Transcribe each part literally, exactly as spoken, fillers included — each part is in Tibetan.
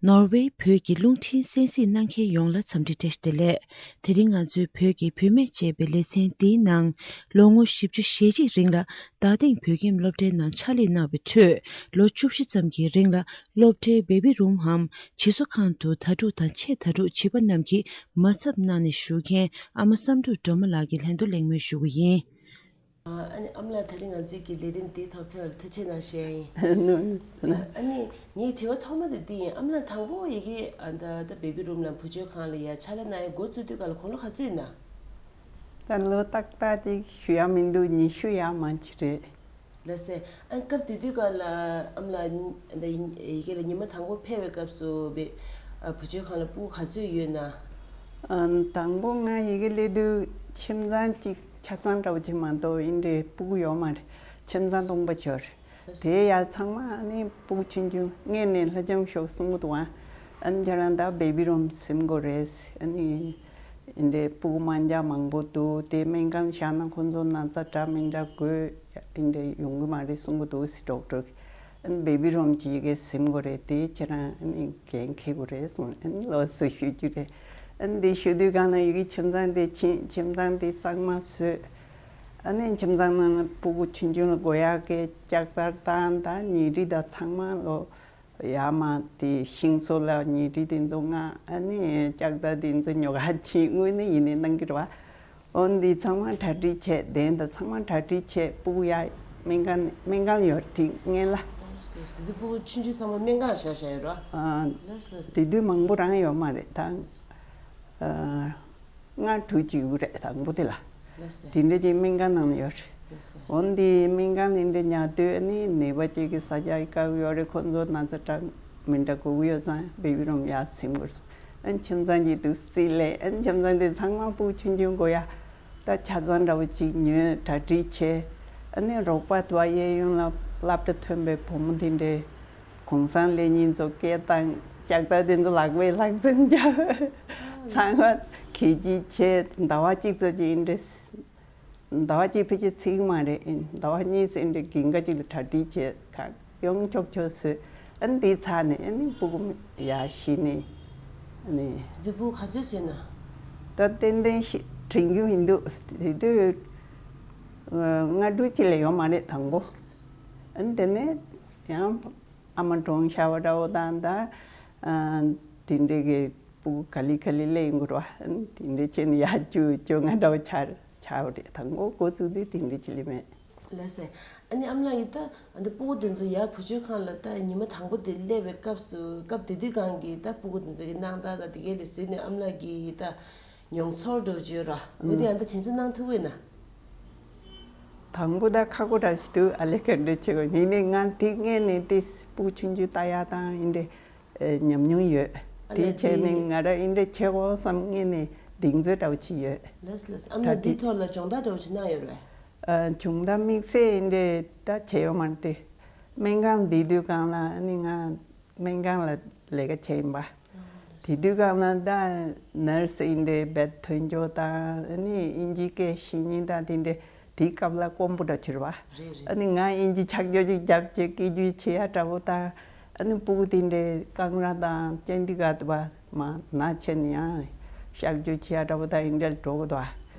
ནོར་ཝེ་བོད་ཀྱི་རླུང་འཕྲིན་གསན་གཟིགས་གནང་མཁན་ཡོངས་ལ་འཚམས་འདྲི་བཀྲ་ཤིས་བདེ་ལེགས། དེ་རིང་ང་ཚོའི་བོད་ཀྱི་བུད་མེད་ཅེས་པའི་ལེ་ཚན་འདིའི་ནང་། ལོ་ངོ་བཞི་བཅུ་ཞེ་གཅིག་རིང་ལ་རྡ་སྟེང་བོད་ཁྱིམ་སློབ་གྲྭའི་ནང་ཕྱག་ལས་གནང་བའི་ཁྲོད། ལོ་བཅུ་བཞི་ཙམ་གྱི་རིང་ལ་སློབ་གྲྭའི་བེ་བི་རུམ་འམ་བྱིས་གསོ་ཁང་དུ་དྭ་ཕྲུག་དང་ཆེས་དྭ་ཕྲུག་བྱིས་པ་རྣམས་ཀྱི་མ་ཚབ་གནང་ནས་བཞུགས་མཁན་ཨ་མ་བསམ་འགྲུབ་སྒྲོལ་མ་ལགས་ཀྱི་ལྷན་དུ་གླེང་མོལ་ཞུ་གི་ཡིན། ཨ་ནི་ཨ་མ་ལགས། ད་རིང་ང་ཚོའི་གི་ལས་རིམ་འདིའི་ཐོག་ཕེབས་པར་ཐུགས་རྗེ་གནང་ཞུ་ཡ་ཡིན། ནོ། ཨ་ནི་ངའི་དྲི་བ་ཐོག་མ་དེ་འདི་ཡིན། ཨ་མ་ལགས་དང་པོ་ཡི་གེ་ཨ་ད་ད་བེ་བི་རུམ་ལ་བུ་བཅོལ་ཁང་ལ་ཡ་ཕྱག་ལས་གནང་ཡ་འགོ་བཙུགས་དུས་སྐབས་ལ་དགུང་ལོ་ག་ཚོད་ཡིན་ན། ད་ལོ་ཏག་ཏག་ཅིག་ཞུ་ཡ་མི་འདུག་ཉི་ཤུ་ཡར་མར་ཅིག་རེད། ལགས་སེ། ཨ་ནི་སྐབས་དེ་དུས་སྐབས་ལ་ཨ་མ་ལགས་ད་ཡི་གེ་ལ་ཉི་མ་དང་པོ་ཕེབས་པའི་སྐབས་སུ་བེ་ཨ་བུ་བཅོལ་ཁང་ལ་སྤུ་གུ་ག་ཚོད་ཡོད་ན། ཨ་དང་པོ་ང་ཡི་གེ་སླེབས་དུས་ཁྱིམ་ཚང་གཅིག་ཆ་ཚང་འདྲ་བོ་ཅིག་མ་གཏོགས་ཡིན་འདྲའི་སྤུ་གུ་ཡོད་མ་རེད། ཁྱིམ་ཚང་སྟོང་པ་ཅིག་ཡོད་རེད། དེ་ཡ་ཚང་མ་ནི་སྤུ་གུ་ཆུང་ཆུང་སྔས་ནས་ལྷ་ལྕམ་ཤོག་གསུང་གི་འདུག་ཨ་ཨ་ནི་ཁྱེད་རང་ད་བེ་བི་རུམ་ཟིན་དགོས་རེད། ཨ་ནི་འདི་འདྲའི་སྤུ་གུ་དམར་འབྱར་མང་པོ་འདུག་དེ་སྨན་ཁང་བཞག་ན་ཁོང་ཚོ་ན་ཚ་འདྲ་མི་འདྲ་འགོས་འདི་འདྲའི་ཡོང་གི་མ་རེད་གསུང་གི་འདུག་ཟེར་ཌོག་ཊར་གྱིས། ཨ་ནི་བེ་བི་རུམ་གྱི་ཡི་གེ་ཟིན་དགོས་རེད། དེ་ཁྱེད་རང་ཨ་ནི་འགན་འཁྱེར་དགོས་རེད་གསུངས། ཨ་ནི་ལོགས་སུ་ཞུ་རྒྱུ་རེད། ཨ་ནི་འདི་ཞུ་དུས་སྒང་ལ་ཡི་གེ་ཁྱིམ་ཚང་དེ་ཕྱིན། ཁྱིམ་ཚང་དེ་གཙང་མ་བཟོས། ཨ་ནི་ཁྱིམ་ཚང་ནང་ལ་སྤུ་གུ་ཆུང་ཆུང་ལ་དགོས་ཡག་གི་ལྕགས་དར་དང་ད་ཉལ་ཁྲི་དང་ཚང་མ་ལོ་ཡར་མར་དེ་ཤིང་བཟོ་ལ་ཉལ་ཁྲི་དེ་ཚོ་མངགས། ཨ་ནི་ལྕགས་དར་དེ་ཚོ་ཉོ་ག་ཕྱིན། དངོས་གནས་ཡིན་ནའི་གནང་གི་རེད་བ། འོ་འདི་ཚང་མ་གྲ་སྒྲིག་བྱས། གདན་དང་ཚང་མ་གྲ་སྒྲིག་བྱས། སྤུ་གུ་ཡར་སྨན་ཁང་ནས། སྨན་ཁང་ཡོད་རེད་དེ་སྔོན་ལ། ལགས་སོ་ལགས་སོ། དེ་དུས་སྤུ་གུ་ཆུང་ཆུང་ཚང་མ་སྨན་ཁང་བཞག་བཞག་ཡོད་རེད་བ། ཨ་ལགས་སོ་ལགས་སོ། དེ་དུས་མང་པོ་རང་ཡོད་མ་རེད་ད། ཨ་ལྔ་དྲུག་ཅིག་ཡོད་རེད་དང་པོ་དེ་ལ། ལགས་སོ། དེ་འདྲ་ཅིག་སྨན་ཁང་ནང་ལ་ཡོད་རེད། ལགས་སོ། འོ་འདི་སྨན་ཁང་ནས་འདྲ་ཉར་དུས་ཨ་ནི་ནད་པ་ཅིག་གི་ས་ཆ་དཀའ་གི་ཡོད་རེད། ཁོ་ཚོ་ན་ཚ་འདྲ་མི་འདྲ་དགོས་ཀྱི་ཡོད་ཙང་བེ་བི་རུམ་ཡར་ཟིན་དགོས་སོང་། ཨ་ནི་ཁྱིམ་ཚང་གཅིག་ཏུ་སྲིད་ལས། ཨ་ནི་ཁྱིམ་ཚང་དེ་ཚང་མ་སྤུ་གུ་ཆུང་ཆུང་དགོས་ཡ། ད་ཆ་ཚང་འདྲ་བོ་ཅིག་ཉོས། གྲ་སྒྲིག་བྱས། ཨ་ནི་རོགས་པ་དུ་བ་གཡས་གཡོན་ལ་སློབ་གྲྭ་ཐོན་པའི་བུ་མོ་དེ་འདྲའི་གུང་སེང་ལས་ཉིན་ཚོ་སྐད་བཏང་། ལྕགས་དར་དེ་ཚོ་ལག་པས་ལག་འཛིང་རྒྱབ། ཚང་མ་གད་ཕྱིས་བྱས། ཟླ་བ་གཅིག་ཙམ་ཅིག་ཡིན་འདྲ། ཟླ་བ་གཅིག་ཕལ་ཆེར་ཚིག་མ་རེད། ཟླ་བ་གཉིས་ཙམ་འདྲ་གིན་ག་ཅིག་ལ་གྲ་སྒྲིག་བྱས། གང་ཡོང་ཆོག་ཆོག་བཟོས། ཨ་ནི་འདི་ཚར་ནས་ཨ་ནི་སྤུ་གུ་ཡར་གཞི་ནས་ཨ་ནི། དེ་དུས་སྤུ་གུ་ག་ཚོད་བཟོས་ན། ད་ཏན་ཏན་ཞིག་དྲན་རྒྱུ་མི་འདུག་དེ་དུས་ལྔ་དྲུག་ཅིག་ལས་ཡོད་མ་རེད་དང་པོ། ཨ་ནི་དེ་ནས་ཡང་ཨ་མ་གྲོངས་ཤག་པ་འདྲ་བོ་དང་ད་ཨ་དེ་འདྲའི་གི་སྤུ་གུ་ག་ལེ་ག་ལེ་སླེབས་ཡོང་གི་རེད་བ། ཨ་ནི་དེ་འདྲའི་བྱས་ནས་ཡར་བཅུ་བཅོ་ལྔ་འདྲ་བོ་ཆགས། ཆགས་པ་རེད། དང་པོ་འགོ་བཙུགས་དུས་དེ་འདྲ་ཅིག་ལས་མེད། ལགས་སེ། ཨ་ནི་ཨ་མ་ལགས་ཡིན་ད། ཨ་འདི་སྤུ་གུ་དེ་ཚོ་ཡར་བུ་བཅོལ་ཁང་ལ་ད་ཉི་མ་དང་པོ་དེ་སླེབས་པའི་སྐབས་སུ། སྐབས་དེ་དུས་སྒང་གི་ད་སྤུ་གུ་དེ་ཚོ་གི་སྣང་དག་དང་དེ་གའི་ལས་ཟིན་ནས་ཨ་མ་ལགས་ཀྱི་ད་མྱོང་ཚོར་འདྲ་བོ་ཅིག་ཡོད་ར། འོ་དེ་ཨ་ད་དྲན་གསོ་གནང་ཐུབ་ཀྱི་ན། དང་པོ་ད་ཁག་པོ་འདྲ་ཞིག་འདུག་ཨ་ལས་ཀ་འདྲ་བྱེད་དགོས། ཡིན་ནའི་ང་དེ་སྔས་ནས་དེ་སྤུ་གུ་ཆུང་ཆུང་ལྟ་ཡག་དང་ཡིན་འདྲ། ཨེ་ཉམས་མྱོང་ཡོད། ཨ་དེའི་ལས་ཆེད་ནས་དེ། ང་རང་ཨིན་འདྲ་བྱེད་དགོས་བསམ་ངེས་ནས་གདེང་ཚོད་འདྲ་བོ་ཅིག་ཡོད། ལགས་ལགས། ཨ་མ་ད་འདི་དེ་ཐོག་ལ་སྦྱོང་བརྡར་འདྲ་བོ་ཅིག་གནང་ཡོད་རེད། ཨ་སྦྱོང་བརྡར་དམིགས་བསལ་ཨིན་འདྲ་ད་བྱས་ཡོད་མ་རེད་དེ། སྨན་ཁང་འདི་དུས་སྒང་ལ་ཨ་ནི་ང་སྨན་ཁང་ལ་ལས་ཀ་བྱས་ཡིན་པ། དེ་དུས་སྒང་ལ་ད་ནར་སི་ཨིན་འདྲ་བེད་ཐོན་འཇོག་དང་ཨ་ནི་ཨིན་ཇི་སྐད་ཤེས་མཁན་དང་དེ་འདྲ། དེའི་སྐབས་ལ་དཀོན་པོ་འདྲ་གྱུར་བ། རེད་རེད། ཨ་ནི་ང་ཨིན་ཇི་ཆག་འཇོག་ཅིག་བརྒྱབ་བྱས་སྐད་སྒྱུར་བྱེད་ཡ་འདྲ་བོ་དང་། ཨ་ནི་སྤུ་གུ་དེ་འདྲའི་རྐང་ར་དང་ཅན་དི་ག་དུ་བ་མ་ན་ཆེ་ནི་ཡང་གཤག་བཅོས་བྱེད་ཡ་འདྲ་བོ་དང་ཨིན་འདྲ་འགྲོ་གི་འདུག་བ།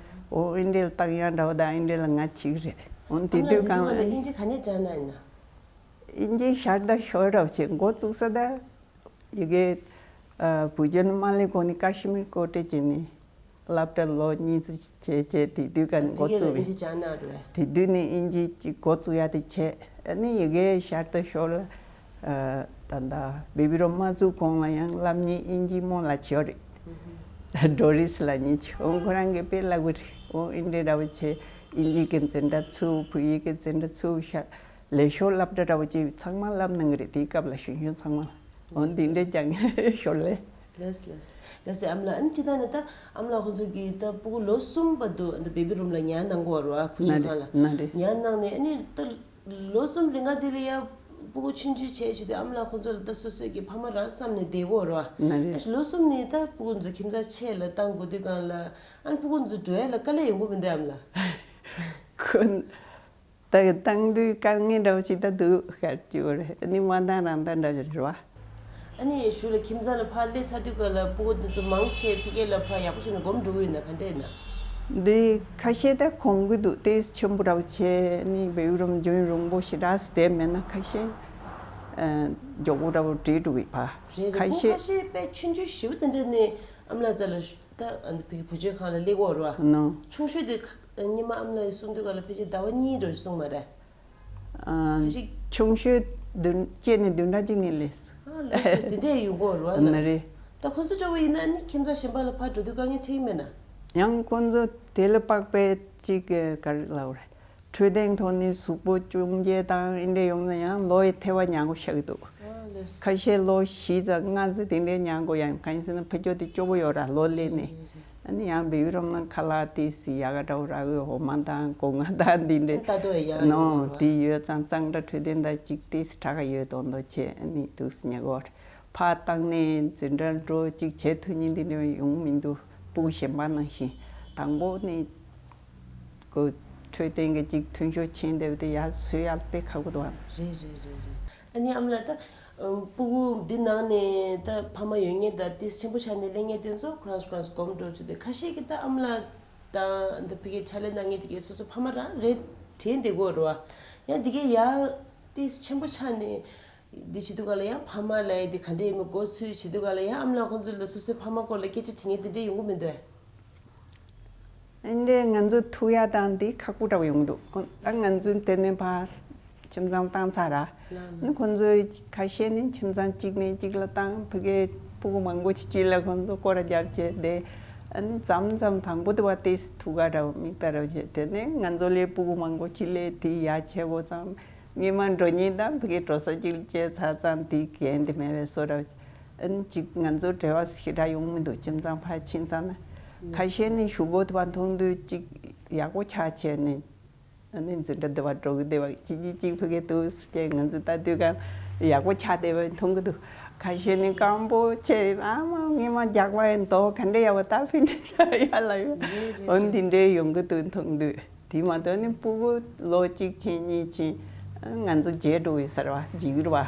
འོ་ཨིན་འདྲ་ལ་བཏང་ཡ་འདྲ་བོ་དང་ཨིན་འདྲ་ལ་ང་བྱེད་ཀྱི་རེད། འོ་དེ་ཨ་མ་དུས་ལགས་འདི་སྒང་ལ་ལ་ནི་ཨིན་ཇི་ག་ནས་སྦྱངས་ན་ཡིན་ན། ཨིན་ཇི་ཞར་དང་ཞོར་འདྲ་བོ་བྱས་འགོ་བཙུགས་ས་ད། ཡི་གེ་ཨ་བུ་ཆེན་མ་ལེ་གོ་ནི་ཀ་ཤི་མིར་ཀོ་ཊེ་བྱས་ནས་སློབ་གྲྭ་ལོ་གཉིས་ཙམ་བྱས་བྱས་དེ་དུས་ཀ་ནས་འགོ་དེ་གས་ལ་བཙུགས་ཨིན་པས། ཇི་སྦྱངས་གནང་རེད། དེ་དུས་ནས་ཨིན་ཇི་ཅིག་འགོ་བཙུགས་ཡ་དེ་བྱས། ཨ་ནི་ཡི་གེ་ཞར་དང་ཞོར་ལ་ཨ་ད་ལྟ་བེ་བི་རོ་མ་བཙུགས་གོང་ལ་ཡང་སློབ་གཉེར་ཨིན་ཇི་རྨོ་ལགས་བྱས་ཡོད་རེད། ཌོ་རིས་ལགས་གཉིས་ཀྱིས་འོང་ཁོ་རང་གིས་དཔེ་བསླབ་གི་རེད། འོ་ཨིན་འདྲའི་འདྲ་བོ་བྱས་ཨིན་ཇི་གི་འཛིན་གྲྭ་ཚུགས། བོད་ཡིག་གི་འཛིན་གྲྭ་ཚུགས་ཤག་ལས་ཞོར་སློབ་གྲྭ་འདྲ་བོ་ཅིག་ཚང་མ་བསླབ་གནང་གི་རེད། དེའི་སྐབས་ལ་གཞོན་གཞོན་ཚང་མ། འོ་འདི་འདྲའི་ཀྱང་ཞོར་ལས། ལགས་ལགས། ལགས་སེ་ཨ་མ་ལགས། ཨ་ནི་ཅི་ད་ནི་ད་ཨ་མ་ལགས་ཁོང་ཚོ་གིས་ད་སྤུ་གུ་ལོ་གསུམ་བར་དུ་འདི་བེ་བི་རུམ་ལ་ཉར་གནང་གོ་ར་བ། བུ་བཅོལ་ཁང་ལ་ན་རེ་ན་རེ་ཉར་གནང་ནས། ཨ་ནི་ད་ལོ་གསུམ་རིང་ག་དེ་ལ་ཡ་སྤུ་གུ་ཆུང་ཆུང་བྱས་བྱས་ཏེ་ཨ་མ་ལགས་ཁོང་ཚོ་ལ་ད་སོ་སོའི་གི་ཕ་མ་རང་བསམ་ནས་བསྡད་གོ་ར་བ། ན་རེ། ཨ་ལོ་གསུམ་ནས་ད་སྤུ་གུ་ཚོ་ཁྱིམ་ཚང་ཆེ་ལ་བཏང་དགོས་དུས་སྒང་ལ། ཨ་ནི་སྤུ་གུ་ཚོ་འགྲོ་ཡ་ལ་དཀའ་ལས་ཡོང་གི་མི་འདུག་ཨ་མ་ལགས། ཁོ་ད་བཏང་དུས་དཀའ་ངལ་འདྲ་བོ་ཅིག་ད་འདུག་ཤར་གྱི་ཡོད་རེད། ཨ་ནི་མ་བཏང་རང་བཏང་འདྲ་བོ་རེད་བ། ཨ་ ཨ་ནི་གཞུག་ལ་ཁྱིམ་ཚང་ལ་ཕར་སླེབས་ཚར་དུས་སྐབས་ལ་སྤུ་གུ་འདི་ཚོ་མང་ཆེ་ཕ་གི་ལ་ཕར་ཡག་པོ་བྱས་ནས་སྒོམ་འགྲོ་གི་ཡོད་ན་ག་འདྲ་ཡིན་ན། འདི་ཁ་ཤས་ད་གོམས་ཀྱི་འདུག་ཏོག་ཙམ་ཆེན་པོ་འདྲ་བོ་བྱས་ནི་བེའུ་རམ་ལྗོན་རིང་པོ་ཞེ་དྲག་བསྡད་མེད་ན་ཁ་ཤས་མགྱོགས་པོ་འདྲ་བོ་བྲིས་འགྲོ་གི་ཕར། རེད་རེད། ཁ་སྤུ་གུ་ཤས། ཁ་ཤས་དཔེ་ཆུང་ཆུང་ཞེ་པོ་དེ་འདྲ་ནས་ཨ་མ་ལགས་རྩ་ལ་ད་ཨ་འདི་ཕ་གི་བུ་བཅོལ་ཁང་ལ་སླེབས་ཀྱི་ཡོད་རེད་བ། ནོ། ཆུང་ཤོས་དེ་ཁ་ཉི་མ་ཨ་མ་ལགས་ཀྱིས་གསུང་དུས་སྐབས་ལ་ཕལ་ཆེར་ཟླ་བ་གཉིས་འདྲ་ཞིག་སོང་མ་རེད། ཨ། ཁ་ཤས། ཆུང་ཤོས་བདུན་བཅུ་ནས་བདུན་ཕྲག་གཅིག་ནས་སླེབས། ཨ་ལགས་སོ། དེ་འདྲས་ཡོང་གི་ཡོད་རེད་བ། ནི་རེད། ད་ཁོང་ཚོ་འདྲ་བོ་ཡིན་ན་ནི་ཁྱིམ་ཚང་གཞན་པ་ལ་ཕར་འགྲོ་དུས་དཀའ་ངལ་འཕྲད་ཀྱི་མེད་ན། ཡང་ཁོང་ཚོ་དེ་ལ་དཔག་པའི་གཅིག་ག་རེ་ལབ་དགོས་རེད། འཕྲོད་བསྟེན་ཐོག་ནས་གཟུགས་པོ་བཅོས་མ་དང་འདི་འདྲས་ཡོང་ན་ཡང་ལོ་ཡི་ཐེ་བ་ཉར་དགོས་ཤག་གི་འདུག་ཨ་ལགས་སོ། ཁ་ཤས་ལོ་བཞི་ཙམ་ལྔ་ཙམ་དེ་འདྲས་ཉར་དགོས། ཡང་གང་ཡིན་ཟེར་ན་ཕ་ཆོས་དེ་སྐྱོ་པོ་ཡོད་ར་ལོ་སླེབས་ནས། རེད་རེད། ཨ་ནི་ཡང་བེའུ་རམ་ནང་ཁ་ལག་ཏོག་ཙམ་ཡག་ག་འདྲ་བོ་རག་གི། འོ་མ་དང་སྒོ་ང་དང་འདི་འདྲས། ལྟ་རྟོག་ཡག་ཡོད་ནོ་ར། དེ་ཡོད་ཙང་གཙང་སྦྲ་འཕྲོད་བསྟེན་དང་གཅིག་ཏོག་ཙམ་དྲག་ག་ཡོད་མདོག་མདོག་བྱས། ཨ་ནི་འདུག་སེ་ཉར་དགོས་རེད། ཕར་བཏང་ནས་འཛིན་གྲྭ་འགྲོ་གཅིག་བྱེད་ཐུབ་མཁན་དེ་འདྲ་ཡོང་མི་འདུག་སྤུ་གུ་གཞན་པ་ནང་བཞིན། དང་པོ་ནས་ཁོ་འཕྲོད་བསྟེན་གྱི་གཅིག་ཐོན་ཤུགས་ཆེན་བསྡད་པ་དེ་ཡར་བཟོ་ཡག་དཔེ་ཁག་པོ་འདུག་ཨ། རེད་རེད་རེད་རེད། ཨ་ནི་ཨ་མ་ལགས་ད་ཨ་སྤུ་གུ་འདི་ནང་ནས་ད་ཕ་མ་ཡོད་མཁན་དང་ཏོག་ཙམ་ཆེན་པོ་ཆགས་ནས་སླེབས་མཁན་དེ་ཚོ་ཁོ་རང་ཁོ་རང་སྒོམ་འགྲོ་བྱེད་དུས་ཁ་ཤས་ཀྱིས་ད་ཨ་མ་ལགས་དང་འདི་ཕ་གིར་ཕྱག་ལས་གནང་མཁན་དེ་གས་སོ་སོ་ཕ་མ་རང་རེད་དྲན་བསྡད་ཀྱི་ཡོད་རེད་བ། ཡང་དེ་གས་ཡར་ཏོག་ཙམ་ཆེན་པོ་ཆགས་ནས། འདི་བྱེད་དུས་སྐབས་ལ་ཡང་ཕ་མ་ལབ་ཡ་དེ་ག་འདྲ་ཡིན་མིན་མགོ་ཚོས་བྱེད་དུས་སྐབས་ལ་ཡང་ཨ་མ་ལགས་ཁོང་ཚོ་ལ་སོ་སོའི་ཕ་མ་སྐོར་ལ་སྐད་ཆ་དྲི་མཁན་དེ་འདྲ་ཡོང་གི་མི་འདུག་ཨེ། ཨེ་འདྲས་ང་ཚོ་ཐུག་ཡ་དང་འདི་ཁག་པོ་འདྲ་བོ་ཡོང་གི་འདུག་ཨ་ང་ཚོ་དེ་ནས་ཕར་ཁྱིམ་ཚང་བཏང་ཚར་ར། ལགས་ལགས། ནི་ཁོང་ཚོ་ཁ་ཤས་ནི་ཁྱིམ་ཚང་གཅིག་ནས་གཅིག་ལ་བཏང་། ཕ་གིའི་སྤུ་གུ་མང་པོ་ཞིག་གཅིག་ལ་ཁོང་ཚོ་སྐོར་ར་རྒྱབ་བྱས་བསྡད། ཨ་ནི་མཚམས་མཚམས་དང་པོ་དེ་བ་ཏོག་ཙམ་ཐུག་ག་འདྲ་བོ་མིག་ལྟ་འདྲ་བོ་བྱས། དེ་ནས་ང་ཚོ་ལས་སྤུ་གུ་མང་པོ་ཞིག་སླེབས་དེ་ཡར་ཁྱེར་དགོས་ཙང་། སྔོན་མ་འགྲོ་མཁན་དང་ཕ་གིར་འགྲོ་ས་གཅིག་ལ་བྱས་ཚར་ཙང་དེའི་འགན་དེ་མེད་པའི་བཟོ་འདྲ་བོ། ཨ་ནི་གཅིག་ང་ཚོ་འབྲེལ་བ་ཞེ་དྲག་ཡོང་མི་འདུག་ཁྱིམ་ཚང་ཕར་ཕྱིན་ཙང་ན། ཁ་ཤས་ནི་གཞུག་གུ་དེ་བ་མཐོང་དུས་གཅིག་ཡག་པོ་ཆགས་བྱས་ནས། ཨ་ནི་འཛིན་གྲྭ་དེ་བ་འགྲོ་གི་བསྡད་པ་གཅིག་གིས་གཅིག་ཕ་གིར་འདུག་སེ་བྱས་ང་ཚོ་ལྟ་དུས་གང་ཡག་པོ་ཆགས་བསྡད་པ་མཐོང་གི་འདུག་ཁ་ཤས་ནི་སྐམ་པོ་བྱས། ཨ་མ་སྔོན་མ་རྒྱགས་པ་ཡིན་མདོག་ག་འདྲ་ཡག་པོ་ད་ཕན་འདྲ་ཆགས་ཡ་ལ་ཡོད། རེད་རེད་འོ་རེད། འདི་འདྲའི་ཡོང་གི་འདུག་མཐོང་དུས། དེ་མ་གཏོགས་ནི་སྤུ་གུ་ལོ་གཅིག་ཕྱིན་གཉིས་ཕྱིན་ང་ཚོ་བརྗེད་འགྲོ་གི་ཟེར་བ་འཇིགས་རུ་བ།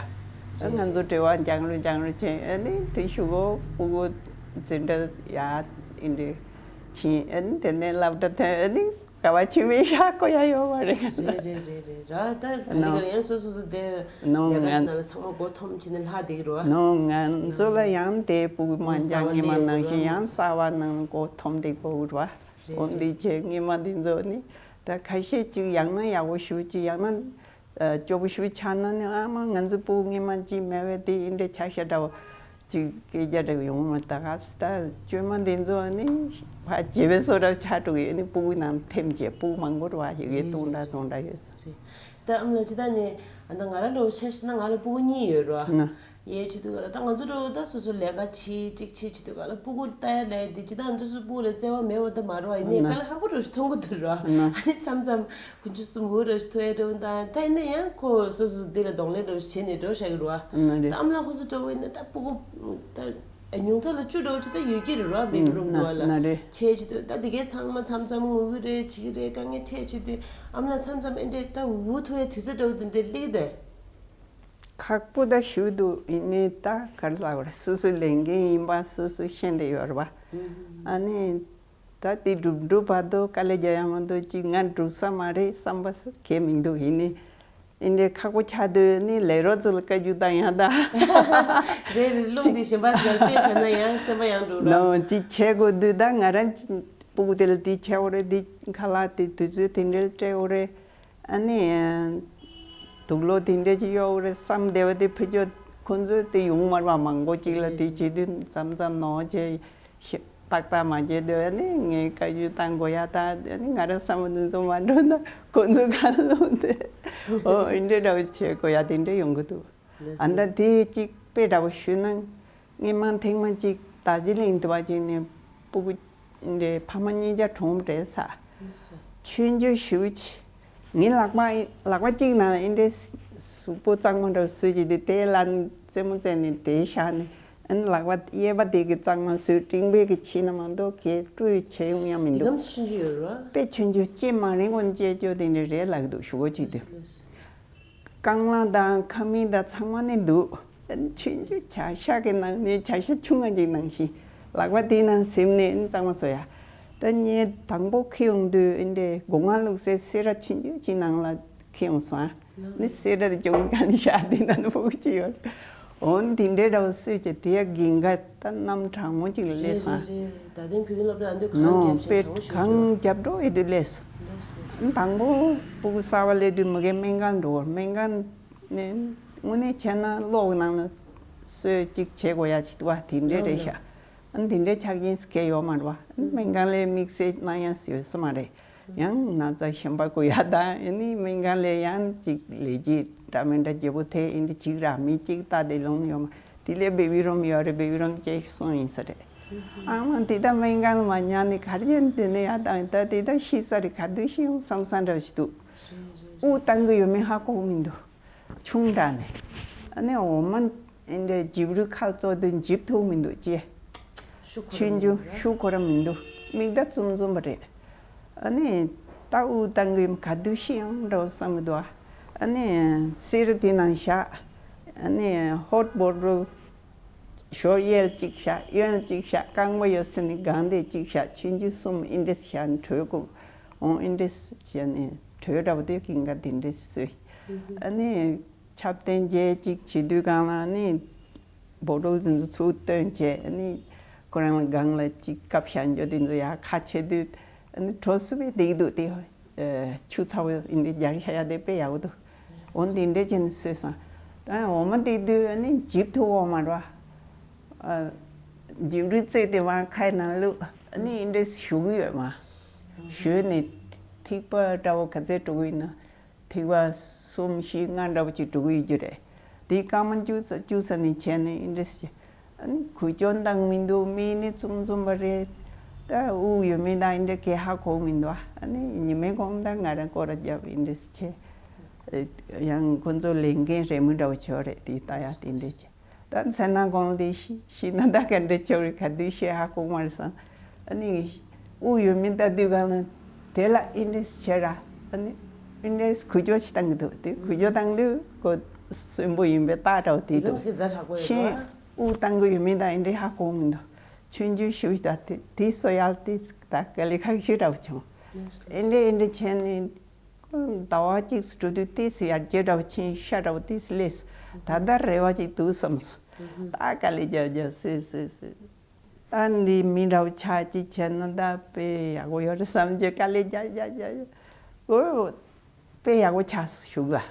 རེད་ང་ཚོ་རེད། འབྲེལ་བ་འཇང་རུ་འཇང་རུ་ཕྱིན། ཨ་ནི་དེ་གཞུག་གུ་སྤུ་གུ་འཛིན་གྲྭ་ཡར་ཨེ་འདྲ་ཕྱིན། ཨ་ནི་དེ་ནས་སློབ་གྲྭ་ཐོན། ཨ་ནི་ག་བ་ཕྱིན་མིན་ཤེས་ཀྱི་ཡ་ཡོད་མ་རེད། རེད་རེད་རེད་རེད་ར། ད་ག་ལེ་ནོ། ག་ལེ་ཡང་སོ་སོ་སོ་དེ་ནོ་ལས་ཀ་ང་ནང་ལ་ཚང་མ་མགོ་འཐོམ་བྱས་ནས་ལྷག་བསྡད་ཀྱི་རེད་བ། ནོ། ང་ཚོ་ལ་ཡང་དེ་སྤུ་གུ་མ་འཇང་སྔོན་མ་ནང་བཞིན་ཡང་གསར་པ་ནང་མགོ་འཐོམ་བསྡད་ཀྱི་ཡོད་རེད་བ། རེད་འོ་རེད། འདི་བྱས་སྔོན་མ་འདི་ཚོ་ནི་ད་ཁ་ཤས་ཅིག་ཡང་ན་ཡག་པོ་ཞེ་ཅིག་ཡང་ན་ཨ་སྐྱོ་པོ་ཞེ་ཆགས་ན་ནི་ཨ་མ་ང་ཚོ་སྤུ་གུ་སྔོན་མ་ཅིག་མེད་པས་དེ་འདི་འདྲ་ཆགས་ཤག་འདྲ་བོ་ཅིག་སྐད་ཆ་འདྲ་བོ་ཡོང་མ། ད་ག་ས་ད་བཅོས་མ་འདི་ཚོ་ནི་ཕར་བརྗེད་པའི་བཟོ་འདྲ་ཆགས་འགྲོ་གི་ཡོད། ནི་སྤུ་གུ་ནང་འཐིམ་བྱས་སྤུ་གུ་མང་པོ་རེད་བ། ཡི་གེ་རེད་སྟོང་རེད་ཕྲག་རེད། སྟོང་ཕྲག་ཡོད་ས། རེད། ད་ཨ་མ་ལགས་ཅི་ད་ནི་ཨ་ད་ང་རང་འདྲ་བོ་ཆ་བཞག་ན་ང་ལ་སྤུ་གུ་གཉིས་ཡོད་རེད་བ། ན། ཡས་བྱེད་དུས་ག་ལ་ད་ང་ཚོ་འདྲ་བོ་ད་སོ་སོ་ལས་ཀ་བྱེད་ཅིག་བྱེད་བྱེད་དུས་ག་ལ་སྤུ་གུ་ལྟ་ཡ་ལས་དེ་ཅི་ད་ང་ཚོ་སོ་སོ་སྤུ་གུ་ལ་བརྩེ་བ་མེད་པ་ད་མ་རེད་བ། ཡིན་ནའི་ན། དཀའ་ལས་ཁག་པོ་འདྲ་བོ་ཞིག་མཐོང་གི་འདུག་རེད་བ། ན། ཨ་ནི་མཚམས་མཚམས་དགུན་ཆུ་གསུམ་འུར་འདྲ་བོ་ཞིག་ཐུག་ཡ་འདྲ་བོ་དང་ད་ཡིན་ན་ཡང་ཁོ་སོ་སོ་འདི་ལ་གདོང་ལེན་འདྲ་བོ་ཞིག་བྱས་ནས་འགྲོ་བཞག་གི་རེད་བ། ན་རེད། ད་ཨ་མ་ལགས་ཁོང་ཚོ་འདྲ་བོ་ཡིན་ན་ད་སྤུ་གུ་ད་ཉུང་མཐའ་ལ་བཅུ་འདྲ་བོ་ཅིག་ད་ཡོད་ཀྱི་རེད་བ། བེ་བི་རུམ་ན་འདུག་བ་ལ་ན་རེད། བྱས་བྱེད་དུས་ད་དེ་གའི་ཚང་མ་མཚམས་མཚམས་ངུ་གི་རེད་བྱེད་ཀྱི་རེད། དཀའ་ངལ་འཕྲད་བྱེད་དུས་ཨ་མ་ལགས་མཚམས་མཚམས་ཨེ་འདྲས་ད་འུ་ཐུག་ཡ་དུས་ཚོད་འདྲ་བོ་དེ་འདྲས་སླེབས་ཀྱི་འདུག་ཁག་པོ་ད་ཞེ་འདུག་ཡིན་ནའི་ད་ག་རེ་ལབ་དགོས་རེད། སོ་སོའི་ལས་འགན་ཡིན་པ་སོ་སོས་ཤེས་བསྡད་ཡོད་རེད་བ། ཨ་ནི་ད་དེ་འགྲུབ་འགྲུབ་བར་དུ་དཀའ་ལས་རྒྱག་ཡ་མ་གཏོགས་ཅིག་ང་འགྲུབ་ས་མ་རེད་བསམ་པ་སུ་གང་མི་འདུག་ཡིན་ནའི་ཨེ་འདྲའི་ཁག་པོ་ཆགས་དུས་ནི་ལས་རོགས་ཚོ་ལ་བཀའ་བཀྱོན་བཏང་ཡ་ད། རེད་རེད། རླུང་འདི་གཞན་པ་ཞིག་ལ་བལྟས་བྱས་ན་ཡང་སེམས་པ་ཡང་འགྲོ་ར། ནོ་ཅིག་བྱེད་དགོས་དུས་ད་ང་རང་སྤུ་གུ་དེ་ལ་འདི་བྱེད་དགོས་རེད། འདི་ཁ་ལག་དེ་དུས་ཚོད་དེ་འདྲ་སྤྲད་དགོས་རེད། ཨ་ནི། དུག་ལོག་དེ་འདྲ་ཅིག་གཡོག་རེད་བསམ་བསྡད་པ་དེ་ཕུ་ཅོ་ཁོ་ཚོས་དེ་ཡོང་མ་རེད་བ། མང་པོ་ཅིག་ལ་དེ་བྱེད་དུས་མཚམས་མཚམས་ནོར་བྱས་ཤི་ཏག་ཏག་མ་བྱེད་དུས་ཨ་ནི་ངས་བཀའ་བཀྱོན་བཏང་དགོས་ཡ་ད་ཨ་ནི་ང་རང་བསམ་པ་དེ་ཚོ་མ་འགྲུབ་ན་ཁོ་ཚོ་ག་ལ་ལོག་དེ་ཨོ་འདི་འདྲ་བོ་བྱེད་དགོས་ཡ་དེ་འདྲ་ཡོང་གི་འདུག་ཨ་ད་དེ་གཅིག་དཔེ་འདྲ་བོ་ཞུས་ན། སྔོན་མ་ཐེངས་མ་གཅིག་དར་ཇི་ལིང་དུ་བ་ཅིག་ནས་སྤུ་གུ་འདྲའི་ཕ་མ་གཉིས་ཆ་གྲོངས་པ་རེད་ས། ཆུང་ཆུང་ཞེ་པོ་ཅིག་ངའི་ལག་པ་ལག་པ་གཅིག་ནང་ཨེ་འདྲའི་གཟུགས་པོ་གཙང་མ་འདྲ་བཟོས་ཅིག་དེ་དེའི་ལ་རྩེད་མོ་རྩེ་ནས་དེའི་ཞག་ནས་ཨ་ནི་ལག་པ་གཡས་པ་དེ་གི་གཙང་མ་བཟོས། སྤྲིང་པའི་གི་ཕྱིན་ན་མ་གཏོགས་གས་བཀྲུས་བྱས་ཡོང་ཡ་མི་འདུག་དེ་གམ་ཆུང་ཆུང་ཡོད་རེད་བ། དཔེ་ཆུང་ཆུང་ལྕེ་མ་རིང་གོང་ལྕེ་ཅོ་དེ་འདྲ་རེད་ལབ་ཀྱི་འདུག་ཞུ་བོ་གཅིག་དེ། རྐང་ལག་དང་ཁ་མིག་དང་ཚང་མ་ནི་འདུག་ཆུང་ཆུང་བྱ་ཤ་གི་ནང་ནས་བྱ་ཤ་ཆུང་ང་ཅིག་ནང་བཞིན། ལག་པ་དེའི་ནང་ཟིན་ནས་གཙང་མ་བཟོ་ཡ། ད་ངས་དང་པོ་ཁྱེར་ཡོང་དུས་འདི་སྒོ་ང་བླུགས་སའི་སི་ར་ཆུང་ཆུང་ཅིག་ནང་ལ་ཁྱེར་ཡོང་སོང་ཨ། ནི་སི་ར་དེ་ཅུང་གང་ཤ་དེ་ནང་ཕུག་ཅིག་ཡོད། འོན་དེ་འདྲའི་འདྲ་བོ་སུས་ཀྱི་དེ་ཡ་གིན་ག་ད་གནམ་གྲང་མོ་ཅིག་ལ་སླེབས་སོང་ཨ། རེད་རེད་རེད། ད་ཐེངས་བོད་ཡིག་སློབ་གྲྭ་འདི་གང་ནོ་རྒྱབ་ཅིང་དཔེ་གྲང་མོ་ཞུ་གང་ཞུ། རྒྱབ་འགྲོ་ཡི་དུས་སླེབས་སོང་། ལགས་སོ་ལགས་སོ། དང་པོ་ཕྲུ་གུ་གསར་པ་སླེབས་དུས་མི་གའི་སྨན་ཁང་འགྲོ་བར་སྨན་ཁང་ནས་དངོས་གནས་བྱས་ན་གློག་ནང་ལ་སོས་གཅིག་བྱེད་དགོས་ཡ་ཅིག་འདུག་བ་དེ་འདྲས་རེད་ཤག་ཨ་ནི་དེ་འདྲས་ཆགས་ཀྱིན་སྐད་ཡོད་མ་རེད་བ། ཨ་ནི་སྨན་ཁང་ལས་དམིགས་བསལ་གནང་ཡ་ཡོད་ས་མ་རེད། ཡང་ན་ཚ་གཞན་པ་དགོས་ཡ་དང་ཨ་ནི་སྨན་ཁང་ལས་ཡང་ཅིག་ལས་བྱེད་འདྲ་མི་འདྲ་བརྗེ་པོ་དེ་ཨིན་དྲི་གཅིག་ར་མི་གཅིག་ལྟ་དེ་ལོང་ཡོད་མ་དེ་ལས་བེ་བི་རུམ་ཡོད་རེད། བེ་བི་རུམ་ཅེས་གསུངས་ཡིན་ས་རེད། ཨ་མ་དེ་ད་སྨན་ཁང་ལ་མ་ཉར་ནས་གར་ཅན་དེ་ནས་ཡ་དང་ད་དེ་ད་ཤི་ས་རེད། ག་དུས་ཤི་ཡོང་བསམ་ས་འདྲ་ཞིག་འདུག་དབུགས་བཏང་གི་ཡོད་མེད་ཧ་གོ་གི་མི་འདུག་ཆུང་དྲགས་ནས། ཨ་ནི་འོ་མ་ཨེ་འདྲའི་འཇིབ་རུས་ཁ་བཙོ་དུས་འཇིབ་ཐུབ་མི་འདུག་ཅེས། ཤུགས་ཁོ་རང་ཆུང་ཆུང་མི་འདུག་ཤུགས་ཁོ་རང་མི་འདུག་མིག་ད་བཙུམ་བཙུམ་པ་རེད། ཨ་ནི་ད་དབུགས་བཏང་གི་ག་དུས་ཤི་ཡང་འདྲ་བོ་བསམ་གི་འདུག་ཨ་ནི་སི་ར་དེ་ནང་བཞག་ཨ་ནི་ཧོཊ་བོ་ཊལ་ཞོ་གཡལ་གཅིག་བཞག་གཡོན་གཅིག་བཞག་རྐང་པ་ཡོད་ཟེར་ནས་སྒང་དེ་གཅིག་བཞག་ཆུང་ཆུང་གསུམ་ཨིན་འདྲས་བཞག་ནས་བྲོས་དགོས། འོང་ཨིན་འདྲས་བྱས་ནས་བྲོས་འདྲ་བོ་དེ་གིན་ག་དེ་འདྲས་བཟོས། ཨ་ནི་ཆབ་རྟེན་རྒྱས་གཅིག་བྱེད་དུས་སྒང་ལ་ནི་བོ་ཊལ་དེ་ཚོ་ཚུར་བཏོན་བྱས་ནི་ཁོ་རང་ལ་སྒང་ལ་གཅིག་བཀབ་བཞག་འཇོག་དེ་ཚོ་ཡར་ཁ་ཕྱེ་དུས་ནི་བྲོ་སུ་བའི་འགྲིག་འདུག་དེ་ཆུ་ཚ་བོ་ཨིན་དྲི་རྒྱག་ཤ་ཡ་དེ་དཔེ་ཡག་པོ་འདུག་འོ་འདི་འདྲས་བྱས་ནས་བཟོས་སོང་། ད་འོ་མ་དེ་དུས་ནི་འཇིབ་ཐུབ་འོང་མ་རེད་བ། འཇིབ་རུས་རྩེ་དེ་མར་ཁའི་ནང་བླུགས་ནི་ཨིན་འདྲས་ཞུ་གི་ཡོད་མ། ཞུས་ནས་ཐིགས་པ་འདྲ་བོ་ག་ཚད་འགྲོ་གི་ཡིན་ན། ཐིགས་པ་གསུམ་བཞི་ལྔ་འདྲ་བོ་ཅིག་འགྲོ་གི་ཡོད་རྒྱུ་རེད། དེའི་རྐང་པ་བཅུ་ཚ་བཅུ་ཚ་ནས་བྱས་ནས་ཨིན་འདྲས་ཞེ། ཨ་ནི་གུ་ཅོ་འདང་མི་འདུག་མིག་ནི་བཙུམ་བཙུམ་པ་རེད། ད་དབུགས་ཡོད་མེད་དང་ཨིན་འདྲས་གས་ཧ་གོ་མི་འདུག་ཨ་ནི་ཉི་མའི་གོང་ད་ང་རང་སྐོར་ར་རྒྱབ་ཨིན་འདྲས་བྱས། ཡང་ཁོ་ཚོ་ལས་འགན་རེ་མི་འདྲ་བོ་ཆོག་རེད་དེ་ལྟ་ཡ་དེ་འདྲས་བྱས། ད་མཚན་ན་གོང་ལས་ཤི་ཤི་ན་ད་ག་འདྲ་ཆོག་རེད་ག་དུས་ཤི་ཧ་གོ་མ་རེད་སམ། ཨ་ནི་དབུགས་ཡོད་མེད་ལྟ་དུས་གང་ལ་དེ་ལ་ཨིན་ཌེག་སི་བྱེད་ར། ཨ་ནི་ཨིན་ཌེག་སི་གུ་ཅོ་ཞིག་བཏང་གི་འདུག་དེ་གུ་ཅོ་བཏང་དུས་ཁོ་གསོན་པོ་ཡིན་པའི་རྟགས་འདྲ་བོ་དེ་འདུག་གམ་སྐད་ཆ་དྲག་པོ་ཡོད་ཤེས། པ། དབུགས་བཏང་གི་ཡོད་མེད་ད་ཨིན་ཌེག་སི་ཧ་གོ་མི་འདུག་ཆུང་ཆུང་ཞིག་ད་དེ་དེ་སོ་ཡལ་དེ་ད་དཀའ་ལས་ཁག་ཤོས་འདྲ་བོ་བྱུང་། ཨིན་ཌེག་སི་ཨིན་ཌེག་སི་བྱས་ནས། ཟླ་བ་གཅིག་སུ་འགྲོ་དུས་ཏོག་ཙམ་ཡར་རྒྱས་འདྲ་བོ་ཕྱིན་ཤ་འདྲ་བོ་ཏོག་ཙམ་སླེབས་སོང་། ད་ལྟ་རེ་བ་ཅིག་འདུག་བསམ་སོང་། ད་དཀའ་ལས་རྒྱབ་རྒྱབ་སོས་སོས་སོས། ད་འདི་མི་འདྲ་བོ་ཆགས་ཅིག་བྱས་ན་ད་དཔེ་ཡག་པོ་ཡོད་རེད་བསམ་གྱི་དཀའ་ལས་རྒྱབ་རྒྱབ་རྒྱབ་རྒྱབ། འོ། དཔེ་ཡག་པོ་ཆགས་སོང་གཞུག་ལ།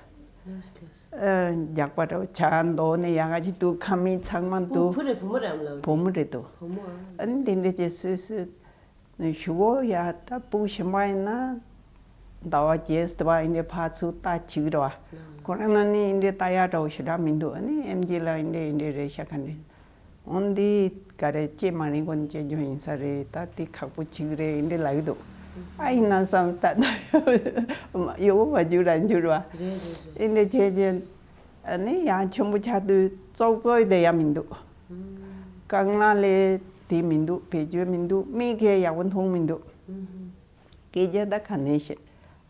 ལགས་ལགས། ཨ། རྒྱགས་པ་འདྲ་བོ་ཆགས་མདོག་ནས་ཡག་ག་ཅིག་འདུག་ཁ་མིག་ཚང་མ་འདུག་བུ་རེད་བུ་མོ་རེད་ཨ་མ་ལགས། བུ་མོ་རེད་འདུག་བུ་མོ་ཨ། ཨ་ནི་འདི་འདྲ་བྱས་སོས་སོས། ཞུ་བོ་ཡ་ད་སྤུ་གུ་གཞན་པ་ཡིན་ན་ཟླ་བ་བརྒྱད་ཟླ་བ་ཨིན་དྲའི་ཕར་ཚུར་ལྟ་བྱེད་ཀྱི་རེད་བ། ཁོ་རང་ན་ནི་ཨིན་དྲའི་ལྟ་ཡག་འདྲ་བོ་ཞེ་དྲག་མི་འདུག་ཨ་ནི་ཨེམ་ཆི་ལ་ཨིན་དྲའི་ཨིན་དྲའི་རེད་ཤག་ག་འདྲ། འོན་འདི་ག་རེ་ལྕེ་མ་རིང་པོ་ནས་སྐྱེ་རྒྱུ་ཡིན་ས་རེད། ད་དེ་ཁག་པོ་བྱེད་ཀྱི་རེད་ཨིན་དྲའི་ལབ་ཀྱི་འདུག་ཨ་ཡིན་ན་བསམ་ད་ད་ཡོད་པོ་མ་འགྱུར་ར་འགྱུར་བ། རེད་རེད་རེད། ཨིན་དྲའི་བྱས་རྗེས་ཨ་ནི་ཡང་ཆེན་པོ་ཆགས་དུས་ཙོག་ཙོག་དེ་ཡང་མི་འདུག་རྐང་ལག་ལས་དེ་མི་འདུག་བེད་སྤྱོད་མི་འདུག་མིག་གིས་ཡག་པོ་མཐོང་མི་འདུག་སྐད་ཆ་ད་ག་ནས་བཤད།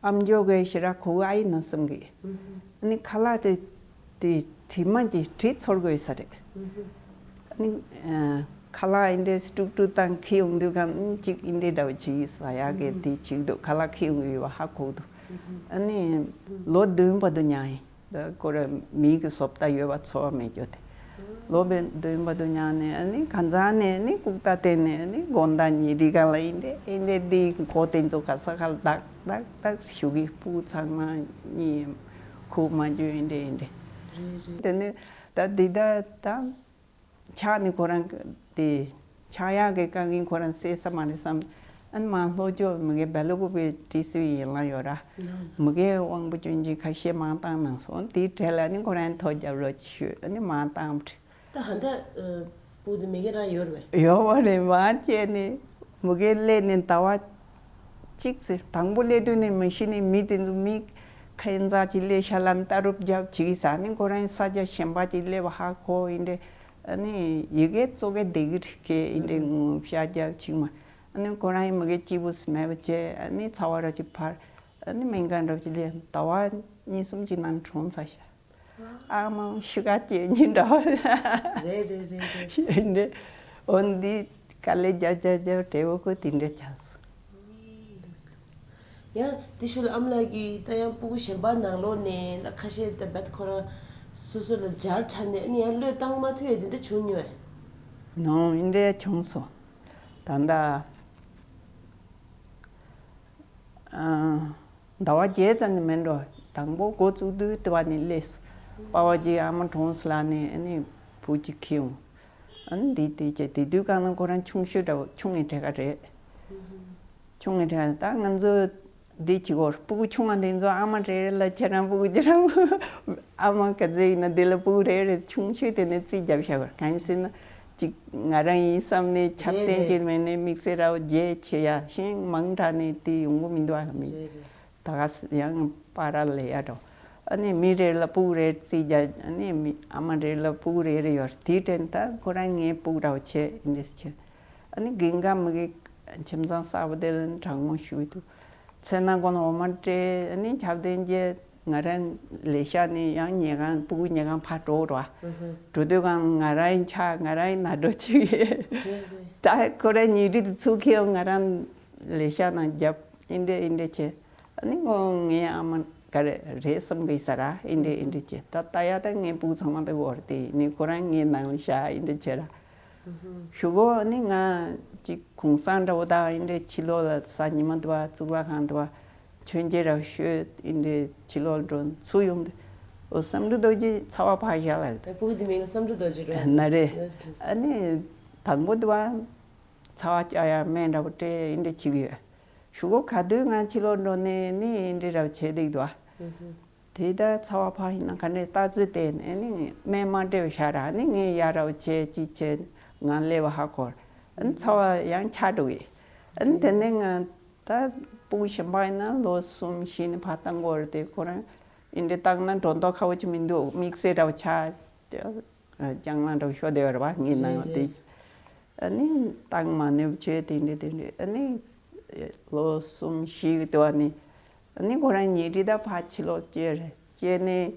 ཨ་མཆོག་གིས་ཞེ་དྲག་གོ་གི་ཨ་ཡིན་ན་བསམ་གི། ཨ་ནི་ཁ་ལག་དེ་དེ་དྲི་མ་གྱིས་དྲི་ཚོར་དགོས་ས་རེད། ཨ་ནི་ཁ་ལག་ཨིན་དྲའི་དཀྲུག་དཀྲུག་བཏང་ཁྱེར་ཡོང་དུས་གང་གཅིག་ཨིན་དྲའི་འདྲ་བོ་བྱེད་ཀྱི་ས་ཡག་གི་དེ་བྱེད་ཀྱི་འདུག་ཁ་ལག་ཁྱེར་ཡོང་གི་ཡོད་པ་ཧ་གོ་གི་འདུག་ཨ་ནི་ལོ་བདུན་བར་དུ་མྱངས་ཡིན། ད་ཁོ་ར་མིག་གི་བཟོ་ལྟ་ཡོད་པ་ཚོར་བ་མེད་རྒྱུ་དེ། ལོ་བདུན་བར་དུ་མྱངས་ནས་ཨ་ནི་གང་ཟག་ནས་ཨ་ནི་ལྐུགས་རྟགས་བསྟན་ནས་ཨ་ནི་དགོང་དག་ཉལ་དུས་སྒང་ལ་ཨིན་དྲའི་ཨིན་དྲའི་འདི་མགོ་དེ་ཚོ་ག་ས་ག་ལ་ལྡག་ལྡག་ལྡག་ཞུ་གི་སྤུ་གུ་ཚང་མ་གཉིད་ཁུག་མ་འགྱོ་ཨིན་དྲའི་ཨིན་དྲའི། རེད་རེད། དེ་ནས་ད་འདི་ད་ད། ཆགས་ནས་ཁོ་རང་དེ་ཆགས་ཡག་གི་དཀའ་ངལ་ཁོ་རང་སེལ་ས་མ་རེད་བསམ། ཨ་ནི་མ་ལྷོ་ཕྱོགས་མི་གའི་སྦེལ་ཀོབ་པའི་ཊི་སི་ཝི་ཡན་ལག་ཡོད་ར། མི་གའི་དབང་པོ་སྐྱོན་ཅན་ཁ་ཤས་མང་བཏང་གནང་སོང་། དེའི་གྲས་ལ་ཨ་ནི་ཁོ་རང་ཐོ་རྒྱབ་རོགས་ཅིག་ཞུས་ཨ་ནི་མང་བཏང་བ་རེད། ད་ཧ་ད་སྤུ་དེ་མི་གའི་རང་ཡོད་རེད་པས། ཡོད་པ་རེད་མ་བྱས་ནས་མི་གའི་སླེབས་ནས་ཟླ་བ་གཅིག་ཙམ་དང་པོ་སླེབས་དུས་ནས་མ་གཞི་ནས་མི་དེ་ཚོ་མི་ཁ་ཡིན་ཙག་ཅིག་སླེབས་ཤག་ལབ་ནས་ལྟ་གྲུབ་རྒྱབ་བྱེད་ཀྱི་ས་ནི་ཁོ་རང་ས་ཆ་གཞན་པ་ཅིག་སླེབས་པ་ཧ་གོ་ཡིན་དྲའི། ཨ་ནི་ཡི་གེ་གཙོ་གེ་བསྡད་ཀྱི་རེད་ཁེ་ཨིན་དྲའི་ངོ་ཤ་རྒྱབ་ཅིག་མ། ཨ་ནི་ཁོ་རང་ཡི་མི་གེ་སྐྱིད་པོ་སི་མེད་པ་བྱས་ཨ་ནི་ཚ་བ་ར་ཅིག་འཕར། ཨ་ནི་སྨན་ཁང་འགྲོ་ཅིག་སླེབས་ཟླ་བ་གཉིས་གསུམ་ཅིག་ནང་གྲོངས་ཚར་ཤག་ཨ་མ་ཤི་ཁ་སྐྱེ་ཉིན་འདྲ་བ། རེད་རེད་རེད་རེད། འདི་འོ་འདི་དཀའ་ལས་རྒྱབ་རྒྱབ་རྒྱབ་བྲེལ་བོ་ཁོ་དེ་འདྲ་ཆགས་སོང་། ཡང་དེ་ཤུལ་ཨ་མ་ལགས་ཀྱིས་ད་ཡང་སྤུ་གུ་གཞན་པ་ནང་ལོགས་ནས་ད་ཁ་ཤས་ད་བད་ཁོ་རང་སོ་སོ་ལ་འབྱར་ཚར་ནས་ཨ་ནི་ཡང་བློས་བཏང་མ་ཐུབ་ཡ་དེ་འདྲ་བྱུང་མྱོང་ངས། ནོ་ཨིན་འདྲ་བྱུང་སོང་། ད་ལྟ་ཟླ་བ་བརྒྱད་ཙམ་ནས་མིན་འགྲོ། དང་པོ་འགོ་བཙུགས་དུས་དེ་བ་ནས་སླེབས་སོང་། པ་བ་གཅིག་ཨ་མ་གྲོངས་སོང་ལབ་ནས་ཨ་ནི་བུ་གཅིག་ཁྱེར་ཡོང་། ཨ་ནི་འདི་དེ་བྱས་དེ་དུས་གང་ན་ཁོ་རང་ཆུང་ཤོས་འདྲ་བོ་ཆུང་ངེ་གྲས་ཀ་རེད། ཆུང་ངེ་གྲས་ད་ང་ཚོ་འདི་བྱེད་དགོས། སྤུ་གུ་ཆུང་བ་འདི་ཚོ་ཨ་མ་རེ་རེ་ལ་ཁྱེད་རང་སྤུ་གུ་ཁྱེད་རང་སྤུ་གུ་ཨ་མ་ག་ཚོད་ཡིན་ན་འདི་ལ་སྤུ་གུ་རེ་རེ་ཆུང་ཤོས་དེ་ནས་རྩིས་རྒྱབ་བཞག་དགོས། གང་ཡིན་ཟེར་ན་གཅིག་ང་རང་ཡིན་བསམ་ནས་ཁྱབ་རྟེན་རེད་རེད། ཅིག་མེད་ནས་དམིགས་བསལ་ར་བ་རྒྱས་ཆེ་ཡ་ཤིང་མང་དྲགས་ནས་དེ་ཡོང་གི་མི་འདུག་ཨ། མི་རེད་རེད། ད་ག་ས་ཡང་པ་ར་ལས་ཡ་འགྲོ། ཨ་ནི་མི་རེ་ལ་སྤུ་གུ་རེ་རྩིས་རྒྱག་ཨ་ནི་མི་ཨ་མ་རེ་ལ་སྤུ་གུ་རེ་རེ་ཡོད་རེད། དེའི་དྲན་ད་ཁོ་རང་ངའི་སྤུ་གུ་འདྲ་བོ་བྱས་ཨིན་འདྲས་བྱས། ཨ་ནི་དགུན་ཁ་མི་གི་ཁྱིམ་ཚང་གསར་པ་དེ་ལ་གྲང་མོ་ཞུས་འདུག་ཚེ་ན་དགོན་འོ་མ་སྤྲད་ཨ་ནི་ཁྱབ་བརྡན་རྒྱས། ང་རང་ལས་ཤག་ནས་ཡང་ཉལ་ཁང་སྤུ་གུ་ཉལ་ཁང་ཕར་འགྲོ་རོགས། ཨ་ཧ། འགྲོ་དུས་གང་ང་རང་ཡིན་ཆགས་ང་རང་ཡིན་ན་འགྲོ་ཅིག་རེད་རེད། ད་ཁོ་རང་ཉལ་ཁྲི་དེ་ཚུར་ཁྱེར་ང་རང་ལས་ཤག་ནང་བརྒྱབ་ཨིན་འདྲས་ཨིན་འདྲས་བྱས། ཨ་ནི་ངོ་ངའི་ཨ་མ་ག་རེ་རེད་བསམ་གི་ས་ར་ཨིན་འདྲས་ཨིན་འདྲས་བྱས། ད་ལྟ་ཡ་ད་ངའི་སྤུ་གུ་ཚང་མ་ད་འོར་དེ་ནི་ཁོ་རང་ངའི་ནང་ལ་བཞག་ཨིན་འདྲས་བྱས་ར། ཞུ་གོ་ནི་ང་ཅིག་གུང་སེང་འདྲ་བོ་དང་ཨིན་འདྲས་ཕྱི་ལོགས་ལ་ས་ཉི་མ་འདུག་བ་གཙུག་ལག་ཁང་འདུག་བ་མཆོད་མཇལ་ར་ཤོད་ཨིན་འདྲས་ཕྱི་ལོགས་འགྲོ་ཚུར་ཡོང་དུས་འོ་བསམ་འགྲུབ་རྡོ་རྗེ་ཚ་བ་ཕག་ཤ་ལ། ད་སྤུ་གུ་དེ་མིང་ལ་བསམ་འགྲུབ་རྡོ་རྗེ་རོ། ན་རེ། ལགས་ལགས། ཨ་ནི་དང་པོ་འདུག་བ་ཚ་བ་སྐྱ་ཡ་སྨན་འདྲ་བོ་སྤྲད་ཨིན་འདྲས་བྱེད་གི་ཡོད། ཞུ་གོ་ག་དུས་ང་ཕྱི་ལོགས་འགྲོ་ནས་ནི་ཨིན་འདྲས་འདྲ་བོ་བྱས་འདུག་འདུག་བ། དེ་ལྟར་ཚ་བ་ཕག་ཡིན་ན་ག་འདྲས་ལྟ་ཚུལ་བལྟས་ནས་ནི་སྨན་མ་སྤྲད་པ་ཤ་ར་ནི་ངས་ཡ་རབས་བྱས་ཅིག་བྱས་ང་སླེབས་པ་ཧ་གོ། ཨ་ནི་ཚ་བ་ཡང་ཆག་འགྲོ་གི། ཨ་ནི་དེ་ནས་ང་ད་སྤུ་གུ་གཞན་པ་ཡིན་ན་ལོ་གསུམ་བཞི་ནས་ཕར་བཏང་དགོས་རེད་དེ་ཁོ་རང་ཨིན་འདྲས་བཏང་ན་འགྲོ་མདོག་ཁ་བོ་ཅིག་མི་འདུག་དམིགས་བསལ་འདྲ་བོ་ཆགས། ལྕང་ལང་འདྲ་བོ་ཤོར་བསྡད་ཡོད་རེད་བ་ངའི་ནང་ལ་དེ། རེད་རེད། ཨ་ནི་བཏང་མ་ནུས་བྱས་དེ་འདྲས་དེ་འདྲས་ཨ་ནི་ལོ་གསུམ་བཞི་གི་དུས་བ་ནི་ཨ་ནི་ཁོ་རང་ཉལ་ཁྲི་ད་ཕར་ཕྱི་ལོགས་བསྐྱལ་རེད་བསྐྱལ་ནས་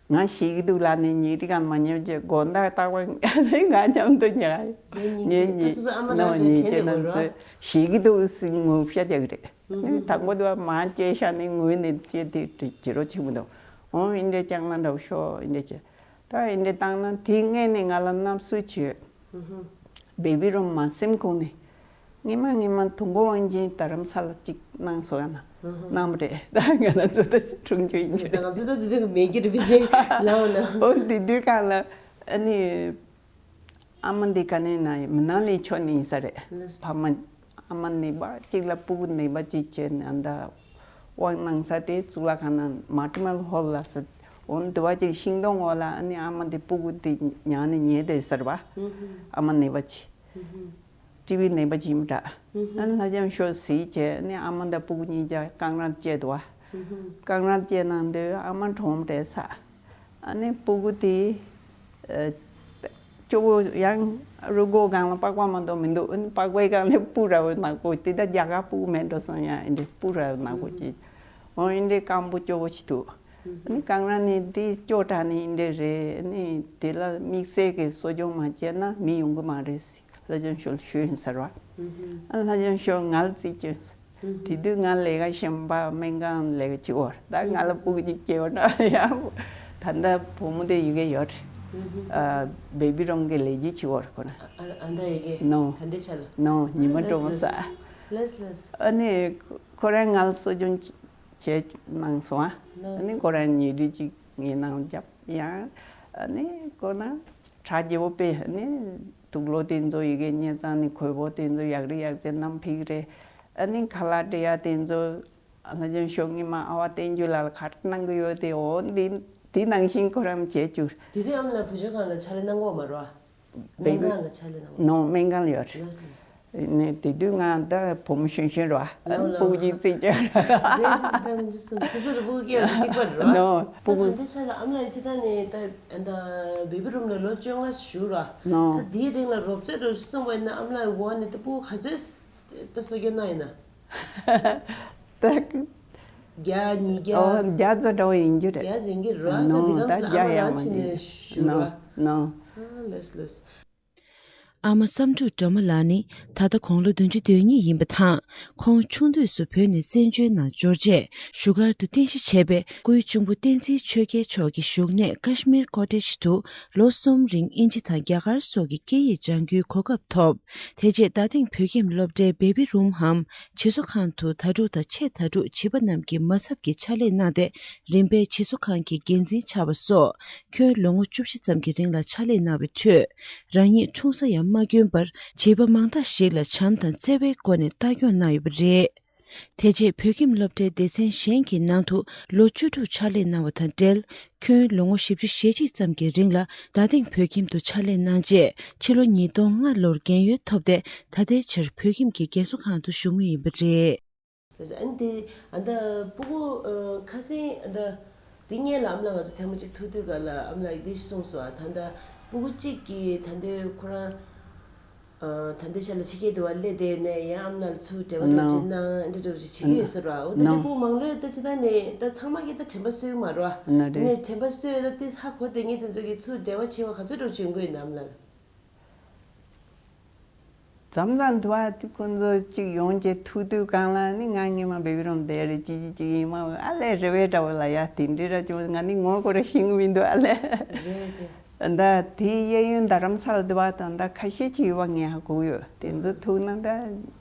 ང་ཞིག་གི་འདུག་ལབ་ནས་ཉལ་ཁྲི་གང་མ་ཉལ་བྱས་དགོང་དག་རྟག་པར་ང་མཉམ་དུ་ཉལ་རེད། རེད་ཉིན་ཉལ་གཅིག་ཉལ་ད་སོ་སོ་ཨ་མ་ནོ་ལགས་ཉལ་རེད་དྲན་ཁྱེད་བསྡད་རྣམ་དགོས་རོ། ཚོས་ཞིག་གི་འདུག་སྲིད་ངུ་ཤ་རྒྱག་གི་རེད། ཨ་ནི་དང་པོ་དུ་བ་མ་བཅད་ཤ་ནི་ངུས་ནས་བཅད་དེ་བྱེད་རོགས་བྱེད་མི་འདུག་འོང་ཨིན་འདྲས་ལྕང་ལང་འདྲ་བོ་ཤོག་ཨིན་འདྲས་བྱས། ད་ཨིན་འདྲས་བཏང་ན་དེ་སྔས་ནས་ང་ལ་རྣམ་གསོལ་བྱོས། བེ་བི་རུམ་མ་སེམས་ཁོང་ནས། སྔས་མ་སྔས་མ་དུང་གོ་དབང་ཆེན་རྡ་རམ་ས་ལ་གཅིག་གནང་སོང་ཡ་ན། གནང་བ་རེད་ད་ང་ལ་ཚོ་ད་གྲོང་ཁྱེར་ཡིན་ད་གྱི་ང་ཚོ་ད་དེ་དུས་མེད་ཀྱི་རེད་བི་ཅེ་ལའོ་ལ། འོ་དེ་དུས་གང་ལ་ཨ་ནི། ཨ་མ་འདི་ག་ནས་ན་མི་ནང་ལས་ཆོག་ནི་ཡིན་ས་རེད། ལགས། ཕ་མ་ཨ་མ་ནད་པ་གཅིག་ལ་སྤུ་གུ་ནད་པ་གཅིག་བྱས་ནས་ཨ་ད་དབང་གནང་ས་དེ་གཙུག་ལག་ཁང་ནང་མལ་ཊི་པལ་ཧོལ་ལ་ཟེར། འོ་འདི་བ་གཅིག་ཤིང་སྡོང་འོག་ལ་ཨ་ནི་ཨ་མ་འདི་སྤུ་གུ་འདི་ཉལ་ནས་ཉལ་བསྡད་ས་རེད་བ། ཨ་མ་ནད་པ་གཅིག་ཊི་བི་ནད་པ་གཅིག་ཡིན་པ་འདྲ། ཨ་ནི་ལྷ་ལྕམ་ཤོ་གཟིགས་བྱས་ཨ་ནི་ཨ་མ་དང་སྤུ་གུ་གཉིས་ཀ་རྐང་རག་བཅད་འདུག་བ། རྐང་རག་བཅད་གནང་དུས་ཨ་མ་གྲོངས་བསྡད་ས། ཨ་ནི་སྤུ་གུ་དེ་ཨ་སྐྱོ་བོ་ཡང་རུས་སྒོ་སྒང་ལ་པགས་པ་མ་གཏོགས་མི་འདུག་ཨ་ནི་པགས་པའི་སྒང་ལ་སྤུ་ར་བོ་ནག་པོ་དེ་ད་རྒྱ་གར་སྤུ་གུ་མེད་འགྲོ་སོང་ཡ་ཨེ་འདྲའི་སྤུ་ར་བོ་ནག་པོ་ཅིག་འོ་ཨེ་འདྲའི་སྐམ་པོ་སྐྱོ་བོ་ཞིག་འདུག་ཨ་ནི་རྐང་རག་ནི་དེ་སྐྱོ་དྲགས་ནི་ཨེ་འདྲའི་རེད། ཨ་ནི་དེ་ལ་དམིགས་བསལ་གྱི་གསོ་སྐྱོང་མ་བྱས་ན་མི་ཡོང་གི་མ་རེད་ཟེར། ལྷ་ལྕམ་ཤོ་ལ་ཞུས་ཡིན་ཟེར་བ། ཨ་ལྷ་ལྕམ་ཤོ་ང་ལ་རྩིས་བསྐྱོན་ཟེར། དེ་དུས་ང་ལས་ཀ་གཞན་པ་སྨན་ཁང་ལས་ཀ་བྱེད་འོར་ད་ང་ལ་སྤུ་གུ་གཅིག་སྐྱེས་པ་འདྲ་ཡང་ད་ལྟ་བུ་མོ་དེ་ཡི་གེ་ཡོད་རེད། ཨ་བེ་བི་རུམ་གི་ལས་བྱེད་བྱེད་འོར་ཁོ་ན། ཨ་ཨ་ད་ཡི་གེ་ནོ། ད་འདི་ཆ་ལ། ནོ་ཉི་མ་ལགས་སྒྲོལ་མ་ས། ལགས་ལགས། ཨ་ནི་ཁོ་རང་ང་ལ་གསོ་སྐྱོང་བྱས་གནང་སོང་ཨ། ཨ་ནི་ཁོ་རང་ཉིན་རེ་གཅིག་ངའི་ནང་བརྒྱབ་ཡང་ཨ་ནི་ཁོ་ན་གྲ་རྒྱས་པོ་དཔེ་ཨ་ནི་དུག་ལོག་དེ་ཚོ་ཡི་གེ་སྙེ་གཙང་ནི་གོས་པོ་དེ་ཚོ་ཡག་རེ་ཡག་ཚད་བསྣམས་ཕིག་རེད། ཨ་ནི་ཁ་ལག་འབྲི་ཡ་དེ་ཚོ་ཨ་ལྷ་ལྕམ་ཤོ་ངི་མ་ཨ་བ་བསྟན་འགྱུར་ལགས་ལ་ག་རེ་གནང་གི་ཡོད་དེ་འོ་འདི་འདི་ནང་བཞིན་ཁོ་རང་བྱས་བཅུག་དེ་དུས་ཨ་མ་ལགས་བུ་བཅོལ་ཁང་ལ་ཕྱག་ལས་གནང་གོ་མ་རེད་བ། སྨན་ཁང་ལ་ཕྱག་ལས་གནང་གོ། ནོ་སྨན་ཁང་ལ་ཡོད་རེད། ལགས་ལགས། ནས་དེ་དུས་ང་ད་བུ་མོ་གཞོན་གཞོན་རེད་བ། ནོ་ནོ། སྤུ་གུ་གཅིག་བཙས་ཀྱང་རེད། རེད་རེད་ད་ང་ཚོ་སོ་སོ་ལ་སྤུ་གུ་སྐྱེ་བ་དང་གཅིག་པ་རེད་བ། ནོ་སྤུ་ད་གུ། ད་འདི་ཆ་ལ་ཨ་མ་ལགས་ཅི་ད་ནས་ད་ད་བེ་བི་རུམ་ལ་ལོ་བཅོ་ལྔ་བཞུགས་ར། ནོ། ད་དེའི་རིང་ལ་རོབ་ཙེ་རོ་སོང་བ་ཡིན་ན་ཨ་མ་ལགས་འོག་ནས་ད་སྤུ་གུ་ག་ཚོད་ད་གསོ་སྐྱོང་གནང་ཡིན་ན། ད། བརྒྱ་ཉིས་བརྒྱ། ཨོ་བརྒྱ་ཙམ་འདྲ་བོ་ཡིན་རྒྱུ་རེད། བརྒྱ་ཟིན་གྱི་རེད་བ། ད་ནོ་འདི་གམ་ད་སོ་བརྒྱ་ཨ་མ་ཡང་རང་མ་ཕྱིན་ནས་ཡིན་ཞུ་ནོ་ར། ནོ། ཨ་ལེས་ལེས། ཨ་མ་བསམ་འགྲུབ་སྒྲོལ་མ་ལགས་ནི་ད་ལྟ་དགུང་ལོ་བདུན་ཅུ་དོན་གཉིས་ཡིན་པ་དང་། ཁོང་ཆུང་དུས་སུ་བོད་ནས་བཙན་བྱོལ་ནང་འབྱོར་རྗེས་བཞུགས་སྒར་དུ་རྟེན་གཞི་བྱས་པའི་སྐུའི་གཅུང་པོ་བསྟན་འཛིན་ཆོས་རྒྱལ་མཆོག་གི་བཞུགས་གནས་ཀ་ཤི་མིར་ཀོ་ཊེཇ་དུ་ལོ་གསུམ་རིང་དབྱིན་ཇི་དང་རྒྱ་གར་སོགས་ཀྱི་སྐད་ཡིག་སྦྱང་རྒྱུའི་གོ་སྐབས་ཐོབ། དེ་རྗེས་རྡ་སྟེང་བོད་ཁྱིམ་སློབ་གྲྭའི་བེ་བི་རུམ་འམ་བྱེད་གཙོ་ཁང་དུ་ད་ཕྲུག་དང་ཆེས་ད་ཕྲུག་བྱིས་པ་རྣམས་ཀྱི་མ་ཚབ་ཀྱི་ཕྱག་ལས་གནང་སྟེ། རིམ་པས་བྱེད་གཙོ་ཁང་གི་འགན་འཛིན་ཆགས་པ་སོགས། ཁྱོན་ལོ་ངོ་བཅུ་བཞི་ཙམ་གྱི་རིང་ལ་ཕྱག་ལས་གནང་བའི་ཁྲོད། རང་ཉིད་འཁྲུངས་ས་ཡང་མ་བསྐྱོན་པར་བྱིས་པ་མང་དག་ཞིག་ལ་བྱམས་དང་བརྩེ་བའི་སྒོ་ནས་ལྟ་སྐྱོང་གནང་ཡོད་པ་རེད། དེ་རྗེས་བོད་ཁྱིམ་སློབ་གྲྭའི་སྡེ་ཚན་གཞན་གྱི་ནང་དུ་ལོ་བཅུ་དྲུག་ཕྱག་ལས་གནང་བ་དང་འབྲེལ། ཁྱོན་ལོ་ངོ་བཞི་བཅུ་ཞེ་གཅིག་ཙམ་གྱི་རིང་ལ་རྡ་སྟེང་བོད་ཁྱིམ་དུ་ཕྱག་ལས་གནང་རྗེས། ཕྱི་ལོ་ཉིས་སྟོང་ལྔ་ལོར་རྒན་ཡོལ་ཐོབ་སྟེ། ད་ལྟའི་ཆར་བོད་ཁྱིམ་གྱི་རྒན་གསོ་ཁང་དུ་བཞུགས་མུས་ཡིན་པ་རེད། ཨ་ནི་དེ་ཨ་ད་སྤུ་གུ་ཨ་ཁ་སང་ཨ་ད་དེ་སྔོན་ལ་ཨ་མ་ལགས་ང་ཚོ་ཐེངས་མ་གཅིག་ཐུག་དུས་ག་ལ་ཨ་མ་ལགས་འདི་གསུངས་སོང་། ཨ་ད་ད་སྤུ་གུ་གཅིག་གིས་ད་ལྟའི་ཁོ་རང་ཨ་ད་ལྟའི་ཆ་ལ་ཕྱི་རྒྱལ་དུ་བ་སླེབས་བསྡད་ནས་ཡང་ཨ་མ་ལགས་ལ་ཚུར་འབྲེལ་བ་འགྲོ་ཅིག་གནང་འདི་འདྲ་ཅིག་བྱེད་ཀྱི་ཡོད་ཟེར་བ། འོ་ད་དེ་སྤུ་གུ་མང་ལོས་ད་ཅི་ད་ནས་ད་ཚང་མ་གིས་ད་དྲན་པ་གསོས་མ་རོ། ཨ་ནི་དྲན་པ་གསོས་ད་དེ་ཧ་གོ་བསྡད་མཁན་དེ་ཚོ་གིས་ཚུར་འབྲེལ་བ་བྱེད་པ་ག་ཚོད་འགྲོ་བྱེད་དགོས་ཡིན་ན་ཨ་མ་ལགས་ལ། མཚམས་མཚམས་དུ་བ་དེ་ཁོང་ཚོ་གཅིག་ཡོང་བྱས་ཐུག་དུས་གང་ལ་ནི་ང་སྔས་མ་བེ་བི་རོམ་བསྡད་རེད། ཅི་ཅི་ཅི་ཡིན་མ་ཨ་ལས་རེ་བའི་འདྲ་བོ་ལ་ཡ་དེ་འདྲི་ར་ཅུང་ང་ནི་ངོ་ཁོ་ར་ཤེས་ཀྱི་མི་འདུག་ཨ་ལས། རེད་རེད། ད་དེ་གཡས་གཡོན་རྡ་རམ་ས་ལ་དུ་བ་དང་ད་ཁ་ཤས་ཅིག་ཡོད་པ་ངས་ཧ་གོ་ཡོད། དེ་ཚོ་ཐུག་ན་ད་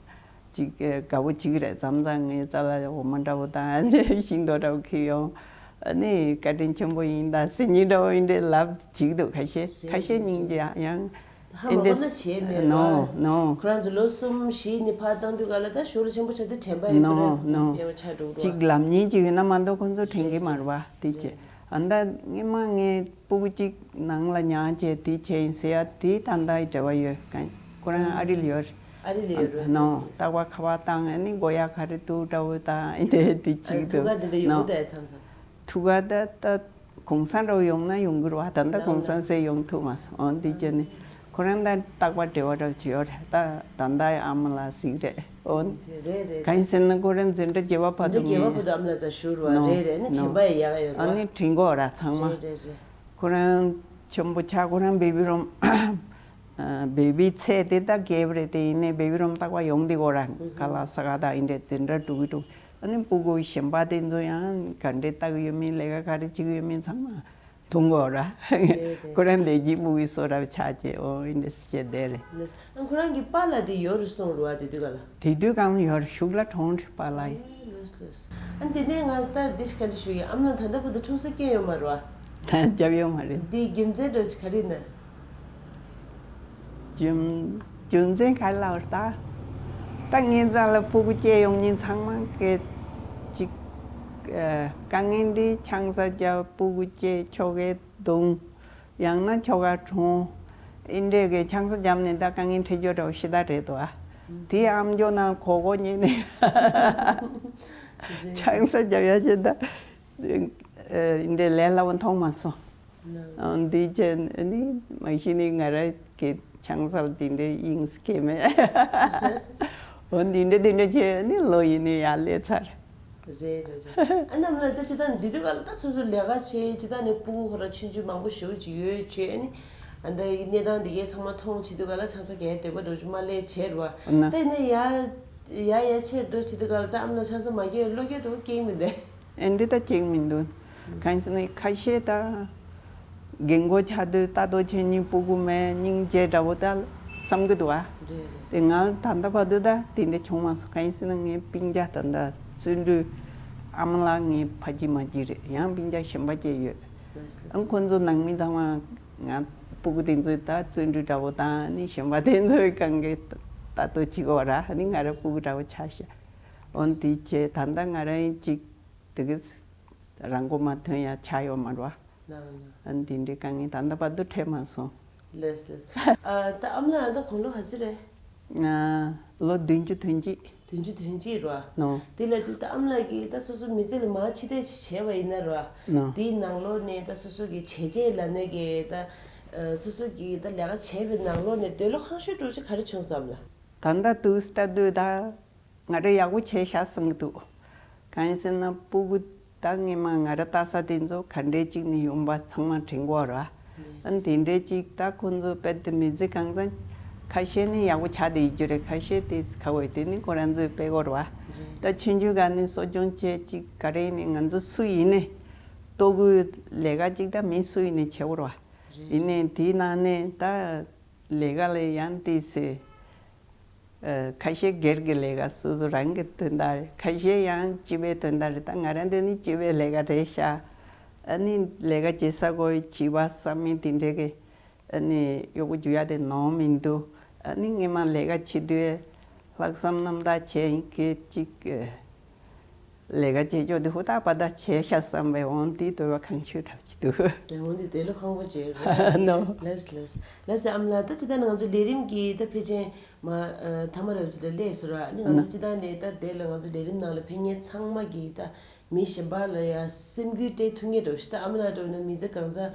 ཅིག་དགའ་པོ་ཅིག་རེད། མཚམས་མཚམས་ངའི་རྩ་ལ་འོ་མ་འདྲ་བོ་དང་ཤིང་ཏོག་འདྲ་བོ་ཁྱེར་ཡོང་། ཨ་ནི་བཀའ་དྲིན་ཆེན་པོ་ཡིན་ད་ཟེར་ཉིན་འདྲ་བོ་ཡིན་འདྲའི་ལབ་ཅིག་འདུག་ཁ་ཤས་ཁ་ཤས་སྙིང་རྗེ་ཡང་། ཧ་མ་གོ་ན་བྱས་མེད་རོ། ནོ་ནོ། ཁོ་རང་ཚོ་ལོ་གསུམ་བཞི་ནི་ཕར་བཏང་དུས་ག་ལ་ད་ཞོར་ལ་ཆེན་པོ་ཆགས་དུས་དྲན་པ་ཡོད་པ་རེད། ནོ་ནོ། དཔེ་བ་ཆགས་འགྲོ་གི་རོ། ཅིག་ལབ་ཉན་ཅིག་ཡོད་ན་མ་གཏོགས་ཁོང་ཚོ་དྲན་གི་མ་རེད་བ་དེ་བྱས། ཨ་ད་སྔས་མ་ངས་སྤུ་གུ་གཅིག་ནང་ལ་ཉར་བྱས་དེ་བྱས་ཡིན་ཟེར་ཡ་དེ་ད་ལྟ་ཡི་འབྲེལ་བ་ཡོད་ག་ཁོ་རང་ཨ་རི་ལ་ཡོད་རེད། ཨ་རི་ལ་ཡོད་རེད། ནོ་རྟག་པར་ཁ་པར་བཏང་ཨ་ནི་དགོས་ཡ་ག་རེ་འདུག་འདྲ་བོ་དང་ཨེ་འདྲས་དེ་ཨ་ཅིག་ཐུག་འདུག་ག་དེ་འདྲ་ཡོང་གི་ནོ་ད་ཡ་མཚམས་མཚམས། ཐུག་ག་ད་ད་གུང་སེང་འདྲ་བོ་ཡོང་ན་ཡོང་གི་རེད་བ། ད་ལྟ་གུང་སེང་ཟེར་ཡོང་ཐུབ་མ་སོང་། འོ་འདི་བྱས་ནས་ཁོ་རང་ད་རྟག་པར་འབྲེལ་བ་འདྲ་བྱེད་ཡོད་རེད། ད་ད་ལྟ་ཡང་ཨ་མ་ལགས་གཟིགས་རེད། འོ་རེད་རེད། གང་ཡིན་ཟེར་ན་ཁོ་རང་འཛིན་གྲྭ་བརྒྱད་པ་བར་དུ་འཛིན་གྲྭ་བརྒྱད་པ་བར་ངས་དུ་ཨ་མ་ལགས་རྩར་བཞུགས་རེད་བ། ནོ་རེད་རེད། ཨ་ནི་ནོ་དྲན་པ་ཡག་ཡག་ཡོད་རེད་ཨ་བ། ནི་དྲན་གོ་ར་ཚང་མ། རེད་རེད་རེད། ཁོ་རང་ཆེན་པོ་ཆགས་ཁོ་རང་བེ་བི་རུམ་བེ་བི་ཚད་དེ་ད་རྒས་པ་རེད། དེ་ཡིན་ནའི་བེ་བི་རུམ་རྟག་པར་ཡོང་བསྡད་ཀྱི་ཡོད་ར། ཁ་ལག་ཟ་ག་དང་ཨེ་འདྲས་འཛིན་གྲྭ་འགྲོ་གི་འདུག་ཨ་ནི་སྤུ་གུ་གཞན་པ་དེ་ཚོ་ཡང་ག་འདྲས་ལྟ་གི་ཡོད་མེད་ལས་ཀ་ག་རེ་བྱེད་ཀྱི་ཡོད་མེད་ཚང་མ་མཐོང་གི་ཡོད་ར། རེད་རེད། ཁོ་རང་ལས་ཀྱི་སྤུ་གུའི་བཟོ་འདྲ་བྱས་བྱས་འོ་ཨེ་འདྲས་བྱས་བསྡད་རེད། ལགས། ཨ་ཁོ་རང་གི་པཱ་ལགས་དེ་ཡོད་རེད་གསུངས་རེད་བ། དེ་དུས་ག་ལ། དེ་དུས་གང་ཡོད་རེད། གཞུག་ལ་གྲོངས་རེད་པཱ་ལགས་ཡིན། ལགས་ལགས། ཨ་དེ་ནས་ང་ད་འདི་ཞིག་བཀའ་འདྲི་ཞུ་ཡིན། ཨ་མ་ལགས་ད་ལྟ་བར་དུ་འཁྲུངས་ས་སྐྱེས་ཡོད་མ་རེད་བ། ད་རྒྱབ་ཡོད་མ་རེད། འདི་རྒྱུ་མཚན་འདྲ་ཅིག་ག་རེ་ཡིན་ན། རྒྱུ་རྒྱུ་མཚན་ག་རེ་ལབ་རེད་ད། ད་ངའི་རྩ་ལ་སྤུ་གུ་སྐྱེས་ཡོང་མཁན་ཚང་མ་གི་ཅིག་ཨ་དཀའ་ངལ་འདི་ཆང་ས་རྒྱབ། སྤུ་གུ་སྐྱེས། ཁྱོ་གས་རྡུང་། ཡང་ན་ཁྱོ་ག་གྲོངས། ཨེ་འདྲས་ཀྱི་ཆང་ས་བརྒྱབ་ནས་ད་དཀའ་ངལ་འཕྲད་རྒྱུ་འདྲ་བོ་ཞེ་དྲག་རེད་དོ། ཨ་དེ་ཨམ་ཅོག་ནང་གོ་གོ་ཉན་ནས་རེད། ཆང་ས་བརྒྱབ་ཡ་ཆེ་ད་ཨེ་འདྲས་ལས་སླ་བོ་མཐོང་མ་སོང་། ཨ་འདི་བྱས་ནི་མ་གཞི་ནས་ང་རང་གི་ཆང་ས་ལ་དེ་འདྲས་དབྱིངས་སྐྱེ་མེད། འོ་འདི་འདྲས་དེ་འདྲས་བྱས་ནི་ལོ་ཡིན་ནས་ཡར་སླེབས་ཚར། རེད་རེད་རེད། ཨ་ནམ་ལ་ད་ཅི་ད་འདི་དུས་ག་ལ་ད་སོ་སོ་ལས་ཀ་བྱེད། ཅི་ད་ནས་སྤུ་གུ་ཁོ་ར་ཆུང་ཆུང་མང་པོ་ཞེ་པོ་ཅིག་ཡོད་བྱས་ཨ་ནི། ཨ་ད་གནས་སྟངས་འདི་གའི་ཚང་མ་མཐོང་བྱེད་དུས་ག་ལ་ཆང་ས་གས་འདོད་པ་འགྲོ་ཅིག་མ་ལས་བྱས་རུ་བ། ཨ་ན། ད་ནས་ཡ་ཡ་ཡ་ཆེར་འགྲོ་བྱེད་དུས་ག་ལ་ད་ཨམ་ལ་ཆང་ས་མ་གས་བློ་སྐྱེད་འགྲོ་སྐྱེ་མི་འདུག་ཨེ་འདི་ད་སྐྱེ་མི་འདུག་གང་ཟེར་ན་ཁ་ཤས་ད། རྒན་གོག་ཆགས་དུས་ལྟ་རྟོག་བྱེད་མཁན་སྤུ་གུ་མེད་སྙིང་རྗེ་འདྲ་བོ་ད་བསམ་གི་འདུག་ཨ། རེད་རེད། དེ་ང་ད་ལྟ་བར་དུ་ད་དེ་འདྲ་བྱུང་མ་སོང་། གང་ཡིན་ཟེར་ན་ངའི་སྤུན་ཀྱག་ད་ལྟ་བརྩོན་འགྲུས་ཨ་མ་ལགས་ངའི་ཕ་གཅིག་མ་གཅིག་རེད། ཡང་སྤུན་ཀྱག་གཞན་པ་བཅས་ཡོད། ལགས་ལགས། ཨང་ཁོང་ཚོ་ནང་མི་ཚང་མ་ང་སྤུ་གུ་དེ་ཚོའི་ད་བརྩོན་འགྲུས་འདྲ་བོ་དང་ནི་གཞན་པ་དེ་ཚོའི་སྒང་གི་ལྟ་རྟོག་བྱེད་དགོས་ར་ནི་ང་རང་སྤུ་གུ་འདྲ་བོ་ཆགས་ཤག་འོན་དེ་བྱས་ད་ལྟ་ང་རང་གཅིག་དེ་གི་རང་མགོ་མ་ཐོན་ཡ་ཆགས་ཡོད་མ་རེད་བ། ལགས་ལགས། ཨ་ནི་དེ་འདྲའི་དཀའ་ངལ་ད་ལྟ་བར་དུ་འཕྲད་མ་སོང་། ལགས་ལགས། ཨ་ད་ཨ་མ་ལགས་ཨ་ད་དགུང་ལོ་ག་ཚོད་རེད། ང་ལོ་བདུན་ཅུ་དོན་གཅིག་བདུན་ཅུ་དོན་གཅིག་རེད་བ། ནོ། དེ་ལ་དེ་ད་ཨ་མ་ལགས་ཀྱིས་ད་སོ་སོ་མི་ཚེ་ལ་མར་ཕྱི་བལྟས་བྱས་པ་ཡིན་ན་རེད་བ། ནོ། དེའི་ནང་ལོགས་ནས་ད་སོ་སོ་གི་བྱས་རྗེས་ལབ་ནས་ཀྱི་ད་སོ་སོ་གི་ད་ལས་ཀ་བྱས་པའི་ནང་ལོགས་ནས་འདོད་བློ་ཁེངས་ཤོས་འདྲ་བོ་ཅིག་ག་རེ་བྱུང་བསམ་ལ། ད་ལྟ་དུས་ལྟ་དུས་ད། ང་རང་ཡག་པོ་བྱས་ཤག་བསམ་གྱི་འདུག་གང་ཡིན་ཟེར་ན་སྤུ་གུ་ད་སྔས་མ་ང་ར་ལྟ་ས་དེ་ཚོ་ག་འདྲས་ཅིག་ནས་ཡོང་པ་ཚང་མ་དྲན་གྱི་ཡོད་རེད་བ། ཨ་ནི་དེ་འདྲས་ཅིག་ད་ཁོང་ཚོ་དཔེ་དེ་མི་ཚེ་གང་ཚང་ཁ་ཤས་ནི་ཡག་པོ་ཆགས་བསྡད་ཡོད་རྒྱུ་རེད། ཁ་ཤས་དེ་ག་བས་དེ་ནི་ཁོ་རང་ཚོས་དཔེ་གོ་རེད་བ། ད་ཆུང་ཆུང་ག་ནས་གསོ་སྐྱོང་བྱས་ཅིག་ག་རེ་ཡིན་ནའི་ང་ཚོ་སུ་ཡིན་ནའི་ལྟོ་གོས་ལས་ཀ་ཅིག་ད་མི་སུ་ཡིན་ནའི་བྱེད་དགོས་རེད་བ། ཡིན་ནའི་དེའི་ནང་ནས་ད་ལས་ཀ་ལ་ཡང་དེ་ཟེར། ཨ། ཁ་ཤས་སྒེར་གྱི་ལས་ཀ་སོ་སོ་རང་གི་དོན་དག་རེད། ཁ་ཤས་ཡང་སྤྱི་པའི་དོན་དག་རེད། ད་ང་རང་འདི་ནི་སྤྱི་པའི་ལས་ཀ་རེད་ཤག་ཨ་ནི་ལས་ཀ་བྱེད་ས་གོ་བྱིས་པ་བསམ་མི་དེ་འདྲས་ཀྱི་ཨ་ནི་གཡོག་པོ་རྒྱུག་ཡ་དེ་ནོར་མི་འདུག་ཨ་ནི་སྔས་མ་ལས་ཀ་བྱེད་དུས་ལྷག་བསམ་རྣམ་དག་བྱས་ཡིན་གྱི་ཅིག་ལས་ཀ་བྱེད་ཕྱོགས་དེ་ཧུར་ཐག་པ་ཐག་བྱས་ཤག་བསམ་པའི་འོང་དེའི་འདོད་པ་གང་ཤོས་འདྲ་བ་ཅིག་འདུག་དེ་འོང་དེ་དེ་ལ་ཁང་པ་བྱས་རེད། ནོ། ལགས་ལགས། ལགས་སེ་ཨ་མ་ལགས། ད་ཅི་ད་ནི་ང་ཚོ་ལས་རིམ་གྱི་ད་ཕལ་ཆེར་མ་ཨ་ཐ་མ་རབ་ཅིག་ལ་སླེབས་སོང་ར། ཨ་ནི་ང་ཚོ་ཅི་ད་ནི་ད་དེ་ལ་ང་ཚོ་ལས་རིམ་ནང་ལ་ཕེབས་མཁན་ཚང་མ་གིས་ད་མི་གཞན་པ་ལ་ཡ་སེམས་འགུལ་སྤྲད་ཐུབ་མཁན་འདྲ་བོ་ཞིག་ད་ཨ་མ་ལགས་འདྲ་བོ་ན་མི་ཚེ་གང་ཚ་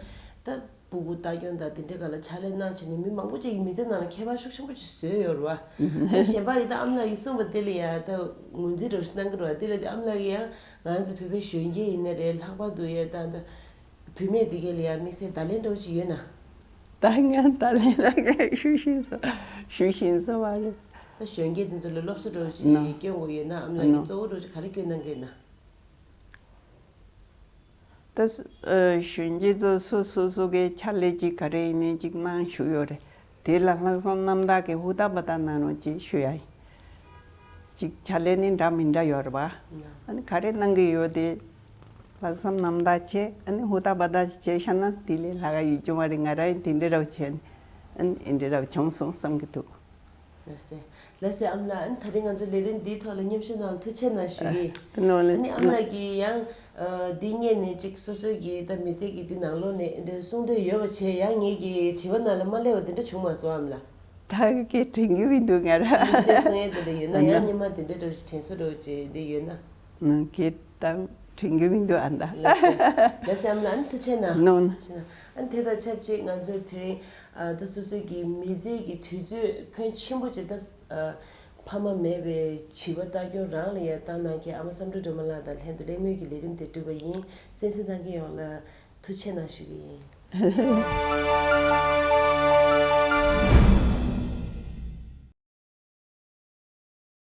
ད་སྤུ་གུ་ལྟ་སྐྱོང་དང་དེ་འདྲའི་སྒང་ལ་ཕྱག་ལས་གནང་བྱས་ནས་མི་མང་པོ་ཅིག་གི་མི་ཚེ་ནང་ལ་ཁྱད་པར་ཤུགས་ཆེན་པོ་ཅིག་བཟོས་ཡོད་རེད་བ། ཨ་ནི་གཞན་པ་གིས་ད་ཨ་མ་ལགས་ཀྱིས་གསུངས་པ་དེ་ལ་ཡ་ད་ངོས་འཛིན་འདྲ་བོ་ཞིག་གནང་གི་རེད་བ། དེ་ལ་ད་ཨ་མ་ལགས་ཀྱིས་ཡང་ང་རང་ཚོ་བོད་པའི་གཞོན་སྐྱེས་ཡིན་ན་རེད། ལྷག་པར་དུ་ཡ་ད་ད་བུད་མེད་དེ་གས་ལ་ཡང་དམིགས་བསལ་བརྡ་ལན་འདྲ་བོ་ཅིག་ཡོད་ན། ད་ངས་བརྡ་ལན་ལ་ཞུ་ཤེས་སོ་ཞུ་ཤེས་སོ་མ་རེད། ད་གཞོན་སྐྱེས་དེ་ཚོ་ལ་སློབ་གསོ་འདྲ་བོ་ཅིག་ནོ། སྐྱོན་དགོས་ཡོད་ན་ཨ་མ་ལགས་ཀྱིས་ནོ། གཙོ་བོ་འདྲ་བོ་ཅིག་ག་རེ་སྐྱོན་གནང་གི་ཡོད་ན། ད་སུ་ཨ་གཞོན་སྐྱེས་ཚོ་སོ་སོ་སོ་གའི་ཕྱག་ལས་ཅིག་ག་རེ་ཡིན་ནའི་ཅིག་གནང་བཞུགས་ཡོད་རེད། དེ་ལ་ལྷག་བསམ་རྣམ་དག་གིས་ཧུར་ཐག་པ་ཐག་གནང་རོགས་ཅེས་ཞུ་ཡ་ཡིན། ཅིག་ཕྱག་ལས་ནི་འདྲ་མི་འདྲ་ཡོད་རེད་པ། ཨ་ནི་ག་རེ་གནང་གི་ཡོད་དེ་ལྷག་བསམ་རྣམ་དག་བྱས། ཨ་ནི་ཧུར་ཐག་པ་ཐག་ཅིག་བྱས་ཤག་ན་དེ་ལས་ལྷག་ག་ཡོད་རྒྱུ་མ་རེད། ང་རང་ཡང་དེ་འདྲ་ར་བྱས་ནས་ཨ་ནི་འདི་འདྲ་ར་བྱུང་སོང་བསམ་གྱི་འདུག་ལགས་སེ། ལགས་སེ་ཨ་མ་ལགས། ཨ་ནི་ད་རིང་ང་ཚོ་ལས་རིམ་འདིའི་ཐོག་ལ་མཉམ་ཞུགས་གནང་ཐུགས་རྗེ་གནང་ཞུ་གི་ཡིན། ནོ་ལེ། ཨ་ནི་ཨ་མ་ལགས་ཀྱིས་ཡང་ཨ་འདི་སྔོན་ནས་ཅིག་སོ་སོའི་གི་ད་མི་ཚེ་གི་འདི་ནང་ལོགས་ནས་འདི་གསུང་འདོད་ཡོད་པ་བྱས་ཡང་ངེད་ཀྱི་དྲི་བ་ནང་ལ་མ་སླེབས་པ་འདི་འདྲ་བྱུང་མ་སོང་ཨ་མ་ལགས། ད་གི་དྲན་གྱི་མི་འདུག་ང་ར། དམིགས་བསལ་གསུང་ཡས་འདི་འདྲ་ཡོད་ན་ཡང་སྔོན་མ་འདི་འདྲ་འདྲ་བོ་ཅིག་དྲན་གསོ་འདྲ་བོ་ཅིག་འདི་ཡོད་ན། ནང་གི་ད་དྲན་གྱི་མི་འདུག་ཨ་ད། ལགས་སེ། ལགས་སེ་ཨ་མ་ལགས། ཨ་ནི་ཐུགས་རྗེ་གནང་། ནོ་ནོ། ཐུགས་རྗེ་གནང་། ཨ་ནི་དེ་དང་ཆབས་ཅིག་ང་ཚོས་དེ་རིང་ཨ་ད་སོ་སོའི་གི་མི་ཚེ་གི་དུས་ཚོད་ཕོན་ཆེན་པོ་ཅིག་ད་ཨ་ཕ་མ་མེད་པའི་བྱིས་པ་ལྟ་སྐྱོང་རང་ལ་ཡང་བཏང་གནང་མཁན་ཨ་མ་བསམ་གྲུབ་སྒྲོལ་མ་ལགས་དང་ལྷན་དུ་གླེང་མོལ་གྱི་ལས་རིམ་དེ་གྲུབ་པ་ཡིན། གསན་གཟིགས་གནང་མཁན་ཡོངས་ལ་ཐུགས་རྗེ་གནང་ཞུ་གི་ཡིན།